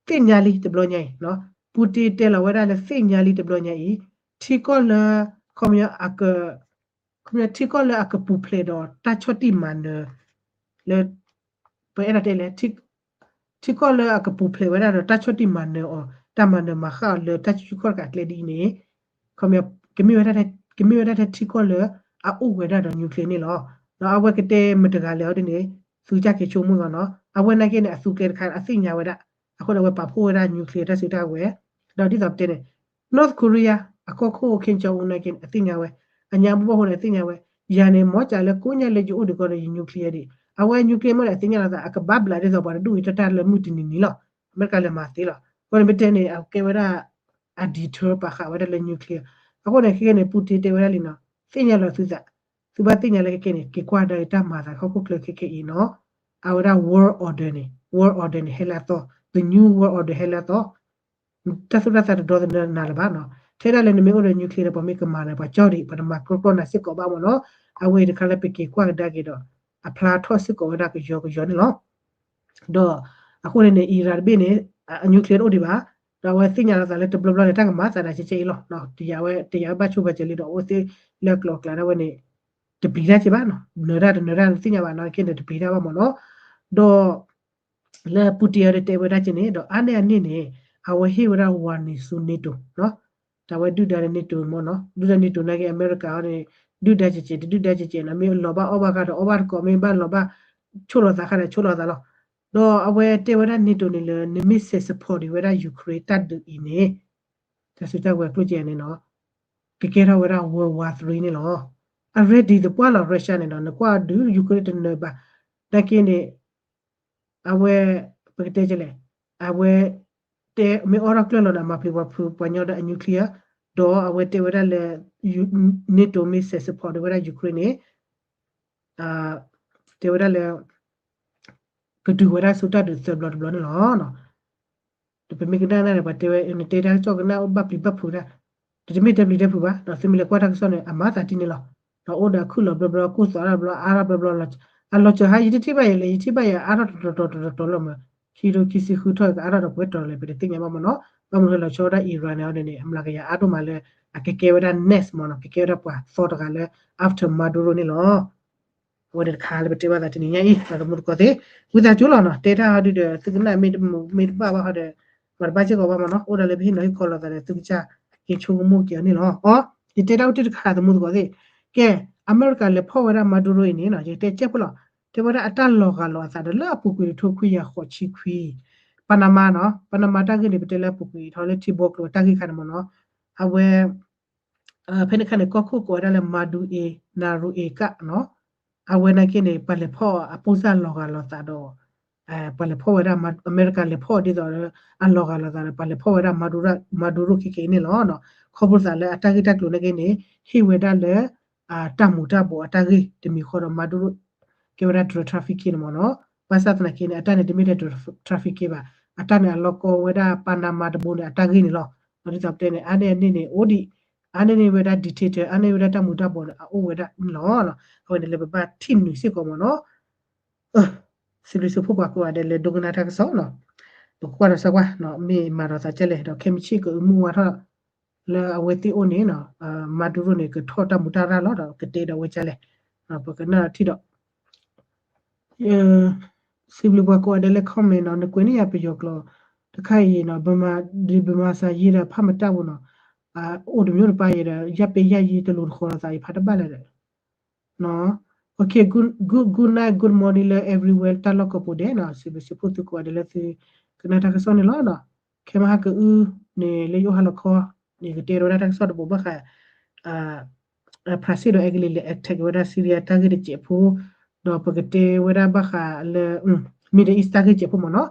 သ့ၣ်ညါလံတဘျီညါအံၤ Putin တဲလီၤဝဲဒၣ်လၢသ့ၣ်ညါလံတဘျီညါအံၤ ထံကီၢ်လၢ ခီပညီ ခီပညီထံကီၢ်လၢအကပူၤဖျဲးဒီးတၢ်ဆီၣ်တံၢ်မၤနၢၤ လၢ ပအဲၣ်ဒိးတဲလဲၣ် ထံကီၢ်လၢအကပူၤဖျဲးဝဲဒၣ်ဒီးတၢ်ဆီၣ်တံၢ်မၤနၢၤအီၤ တၢ်မၤနၢၤမၤဃၣ်အီၤလၢတၢ်စုဆူၣ်ခီၣ်တကးအကျဲဒ်အံၤန့ၣ် ခီပညီ ကမ့ၢ်ဝဲဒၣ် ကမ့ၢ်ဝဲဒၣ်ထဲထံကီၢ်လၢအအိၣ်ဝဲဒၣ်ဒီး nuclear န့ၣ်လီၤ. ဒီးအဝဲကတဲမတၤတဂၤလဲၣ်အီၤဒ်န့ၣ် သုကၢ်က့ၤဆိကမိၣ်လီၤနီၤ. အဝဲနာ်က့န့ၣ် အသုးကျဲတခါအသ့ၣ်ညါဝဲဒၣ် အဃိန့ၣ် အဝဲပာ်ဖှိၣ်ဝဲဒၣ် nuclear တၢ်စုတၢ်ဝဲၤ ဒီးဒ်သိးပတဲန့ၣ် North Korea အကီၢ်ခိၣ် Kim Jong Un နာ်က့န့ၣ် အသ့ၣ်ညါဝဲ အညါဘၣ်ဘၣ်ဃိန့ၣ် အသ့ၣ်ညါဝဲ, ယၤန့ၣ် မ်ကးလၢကိးညါလၢယအိၣ်ဒံးကီးဒီးယ nuclear ဒံး, အဝဲ nuclear မ့ၢ်ဒီး အသ့ၣ်ညါလီၤသး အကဘၣ်ဘျးဒ်သိးပှၤတဒူၣ်အံၤ တၢ်တၢ်လၢမုၢ်တနံၤနံၤလီၤ. အမဲရကၤလဲၤမၤသ့လီၤ. အဃိန့ၣ် မ့ၢ်တဲန့ၣ် အကဲဝဲဒၣ် အ deter ပာ်ဃာ်ဝဲဒၣ်လၢ nuclear. အဃိန့ၣ် ခဲကဲန့ၣ် Putin တဲဝဲဒၣ်လံနီၤ, သ့ၣ်ညါလီၤသုသး, သုဘၣ်သ့ၣ်ညါလၢခဲကဲန့ၣ် က့ၤကွၢ်ကဒါက့ၤတၢ်မၤသးဟီၣ်ခိၣ်ချၢခဲကဲအံၤနီၤ, အဝဲဒၣ် world order န့ၣ်, world order န့ၣ် ဟဲလၢအသီ, the new world order ဟဲလၢအသီ တၢ်သူၣ်တၢ်သးတဒီသနၢၤနၤလၢၤဘၣ်နီၤ. ထဲဒၣ်လၢနမ့ၢ်အိၣ်ဒီး nuclear ဒီး ပှၤမ့ၢ်ကမၤန့ၣ် ပှၤကၠီဒံး ပှၤတမၤကြီကြီနၤစ့ၢ်ကီးဘၣ်မ့ၢ်နီၤ. အဝဲအံၤတခါလၢပက့ၤကွၢ်ကဒါက့ၤဒီး အဖျါထီၣ်စ့ၢ်ကီးဝဲဒၣ်ကယီကယီန့ၣ်လီၤ. ဒီးအဃိန့ၣ်န့ၣ် Iran တဘ့ၣ်န့ၣ် အ nuclear တအိၣ်ဒံးဘၣ်, ဒီးအဝဲသ့ၣ်ညါလီၤသးလၢတဘျီဘျီန့ၣ် တၢ်ကမၤသးဒၣ်ကဲကဲအံၤလီၤ. တယာ်ဝဲ တယာ်ဝဲဘၣ်ဆိဘၣ်စၢၤလံဒီး အဝဲသ့ၣ်လၢအကျိၤအကျဲဒၣ်ဝဲန့ၣ် တပျံၤတၢ်က့ၤဘၣ်နီၤ, နၢၤတၢ်တနၢၤတၢ်န့ၣ်သ့ၣ်ညါဘၣ်နီၤ, ခဲန့ၣ်တပျံၤတၢ်ဘၣ်မ့ၢ်နီၤ. ဒီး လၢ Putin အံၤတဲဝဲဒၣ်က့ၤန့ၣ် ဒီးအါန့ၢ်အန့ၣ်န့ၣ် အဝဲဟ့ၣ်ဝဲဒၣ် warning ဆူ NATO နီၤ, တၢ်ဝဲဒုၣ်ဒါလၢ NATO မ့ၢ်နီၤ, ဒုၣ်ဒါ NATO နာ်က့ အမဲရကၤအံၤန့ၣ် ဒုၣ်ဒါကဲကဲ တဒုၣ်ဒါကဲကဲနီၤ, မ့ၢ်လီၤဘၣ်အီၣ်ဘၣ်ခါဒီးအီၣ်ဘၣ်တကိး, မ့ၢ်ဘၣ်လီၤဘၣ် ဆိၣ်လီၤသးခါဒီးဆိၣ်လီၤသးလီၤ. ဒီးအဝဲတဲဝဲဒၣ် NATO န့ၣ်လၢ နမ့ၢ်ဆဲး support ဒံးဝဲဒၣ် Ukraine တၢ်ဒုးအံၤန့ၣ် တၢ်စုတၢ်ဝဲၤကျိၣ်ကဲန့ၣ်နီၤ, ကကဲထီၣ်ဝဲဒၣ် World War Three န့ၣ်လီၤ. အ ready သပှၢ်လီၤ Russia န့ၣ်နီၤ, နကွၢ်ဒုး Ukraine တနၢၤဘၣ်, နာ်က့န့ၣ် အဝဲ ပကတဲကလဲၣ်, အဝဲ တဲမ့ၢ်အီၣ်ထီၣ်ကျၢၢ်လီၤန့ၣ် အမၤပျံၤပှၤဖုပှၤညီဒီးအ nuclear, ဒီးအဝဲတဲဝဲဒၣ်လၢ NATO မ့ၢ်ဆဲး support ဒံးဝဲဒၣ် Ukraine န့ၣ် တဲဝဲဒၣ်လၢ ကတုၤဝဲဒၣ်ဆူတၢ်ဒုးသၢဘျီတဘျီန့ၣ်လီၤ. ဒီးပမ့ၢ်ကနၣ်န့ၣ် ပှၤတဲဝဲ နတဲတၢ်ကစီၣ်ကနၣ်ဘၣ်ပျံၤဘၣ်ဖုးဒၣ်, ဒီးတမ့ၢ်တဲပျံၤတဲဖုးဘၣ်, ဒီးသုမ့ၢ်လဲၤကွၢ်တၢ်ကစီၣ်န့ၣ် အမၤသးဒ်န့ၣ်လီၤ. ဒီးအိၣ်ဒီးအခုၣ်လီၤဘျီဘျီ ကူၣ်သီတၢ်ဘျီ အါထီၣ်ဘျီဘျီ, အလီၤစၢၤဟါ ယတထံၣ်ဘၣ်ယဲၢ်လဲၣ်, ယထံၣ်ဘၣ်ယဲၢ်အါထီၣ်တတီၤတတီၤတတီၤလီၤမး, ခံထိခံဆံဃုထီၣ် ကအါထီၣ်ဒီးပှဲၤတီၤလဲၣ် ပတသ့ၣ်ညါဘၣ်မ့ၢ်နီၤ. ဘၣ်မနုၤလၢလီၤဆီဒၣ် Iran န့ၣ်အီၤန့ၣ် အမျးကယၤအါဒိၣ်မးလၢ အကကဲဝဲဒၣ် next မ့ၢ်နီၤ, ကကဲဝဲဒၣ်ပှၤသီတဂၤလၢ after Maduro န့ၣ်လီၤ. အဝဲန့ၣ်တခါလၢပတဲဘၣ်သးတနံၤညါအံၤ သမူသကိးသ့ၣ်, ဝံသးစူၤလီၤနီၤ, တဲတၢ်ဟီဒုဒီး သုကနၣ်မ့ၢ်တဘၣ်ဘၣ်ဟီဒီး မၤတဘၣ်စ့ၢ်ကီးဘၣ်မ့ၢ်နီၤ, အိၣ်ဒၣ်လၢပဟ့ၣ်နီၤဟ့ၣ်ခီလိာ်သးဒီး သုကစၢ်က့ၤဆိကမိၣ်က့ၤအီၤန့ၣ်လီၤ. အီ, ယတဲတၢ်အိၣ်တ့ၢ်တခါသမူသကိးသ့ၣ်, ကဲ, အမဲရကၤလဲၤဖီၣ်ဝဲဒၣ် Maduro အံၤန့ၣ်နီၤ, ယကတဲကဲဖိလီၤ, တဲဝဲဒၣ်အတၢ်လီၤဂာ်လီၤအသးဒီးလၢအပူၤကွံာ်တထိခွံကယၤဃိးဆံခွံ, Panama နီၤ, Panama တၢ်ဂ့ၢ်န့ၣ် ပတဲလၢအပူၤကွံာ်ထီၣ်လၢထံဘီကျိၤတၢ်ဂ့ၢ်ခါန့ၣ်မ့ၢ်နီၤ, အဝဲ ဖဲန့ၣ်ခါန့ၣ် ကီၢ်ခိၣ်ကိးဝဲဒၣ်လၢ Maduro, Noroña နီၤ, အဝဲနာ်က့န့ၣ် ပှၤလဲၤဖီၣ်အပိၢ်စၢ်လီၤဂာ်လီၤသးဒီး ပှၤလဲၤဖီၣ်ဝဲဒၣ် အမဲရကၤလဲၤဖီၣ်ဒ်သိးလၢ အလီၤဂာ်လီၤသးဒီး ပှၤလဲၤဖီၣ်ဝဲဒၣ် Maduro ခဲကနံၣ်အံၤန့ၣ်လီၤ. ခီဖျိသးလၢအတၢ်ဂ့ၢ်တၢ်ကျိၤနာ်က့န့ၣ် ဟ့ၣ်ဝဲဒၣ်လၢ တၢ်မူၤတၢ်ဘှီးအတၢ်ဂ့ၢ်တမံၤဃီဒီး Maduro ကဲဝဲဒၣ် drug trafficking န့ၣ်မ့ၢ်နီၤ, ဘၣ်ဆၣ်သနာ်က့န့ၣ် အတၢ်န့ၣ်တမ့ၢ်ထဲ drug trafficking ဘၣ်, အတၢ်န့ၣ်အလီၢ်ကီဝဲဒၣ် Panama တဘိန့ၣ် အတၢ်ဂ့ၢ်န့ၣ်လီၤ. ဒ်သိးပတဲန့ၣ် အါန့ၢ်အန့ၣ်န့ၣ် အိၣ်ဒံး အါန့ၢ်န့ၢ်ဝဲဒၣ် dictator အါန့ၢ်ဝဲဒၣ်တၢ်မူၤတၢ်ဘှီးန့ၣ် အအိၣ်ဝဲဒၣ်န့ၣ်လီၤ. အဝဲန့ၣ်လၢပဘၣ်ထံၣ်နုာ်စ့ၢ်ကီးမ့ၢ်နီၤ. စံးဘျုးစံးဖှိၣ်ပှၤကိးဂၤဒဲးလၢဒိကနၣ်တၢ်ကစီၣ်နီၤ, ပကကွၢ်ဒီးစၢ်ကွၢ် မ့ၢ်မၤဒီးသးကဲလဲၣ် ဒီးခဲမုၢ်ဆ့ၣ်ကအုမူဝါထီၣ် လၢအဝဲသ့ၣ်အိၣ်န့ၣ်နီၤ, Maduro န့ၣ် ကထီၣ်တၢ်မူၤတၢ်ရၢ်လီၤဒီးကတဲဒီးဝဲကဲလဲၣ်, ပကနၣ်ထံၣ်ဒီး စံးဘျုးပှၤကိးဂၤဒဲးလၢ comment နီၤ, နကွဲးန့ၢ်ယၤပယီၤကျိာ်တခါအံၤနီၤ, ဒ်ဗမာစာရေးဒီး ဖတ်မတတ်ဘူးနီၤ, အိၣ်တမျိုးတပါအံၤဒီး ယၢ်ပ့ယၢ်ယံၤတလိၤတဃီၤလိာ်သးအံၤ ဖးတဘၣ်လၢၤဒီး Okay, good, good, good night, good morning လၢ everywhere တၢ်လီၢ်ကိးပူၤဒဲးနီၤ, စံးဘျုးစံးဖှိၣ်သုကိးဂၤဒဲးလၢသုကနၣ်တၢ်ကစီၣ်န့ၣ်လီၤ. ခဲမဟါကအုန့ၣ် လၢယအိၣ်ဟါလီၤခီန့ၣ် ကတဲဝဲဒၣ်တၢ်ကစီၣ်တဘိဘၣ်ဃး ဖရၣ်စ့ၣ်ဒီးအဲကလံးလဲၤ attack ဝဲဒၣ် Syria တၢ်ဂ့ၢ်တစဲးဖိ, ဒီးပကတဲဝဲဒၣ်ဘၣ်ဃးလၢ Middle East တၢ်ဂ့ၢ်တစဲးဖိမ့ၢ်နီၤ.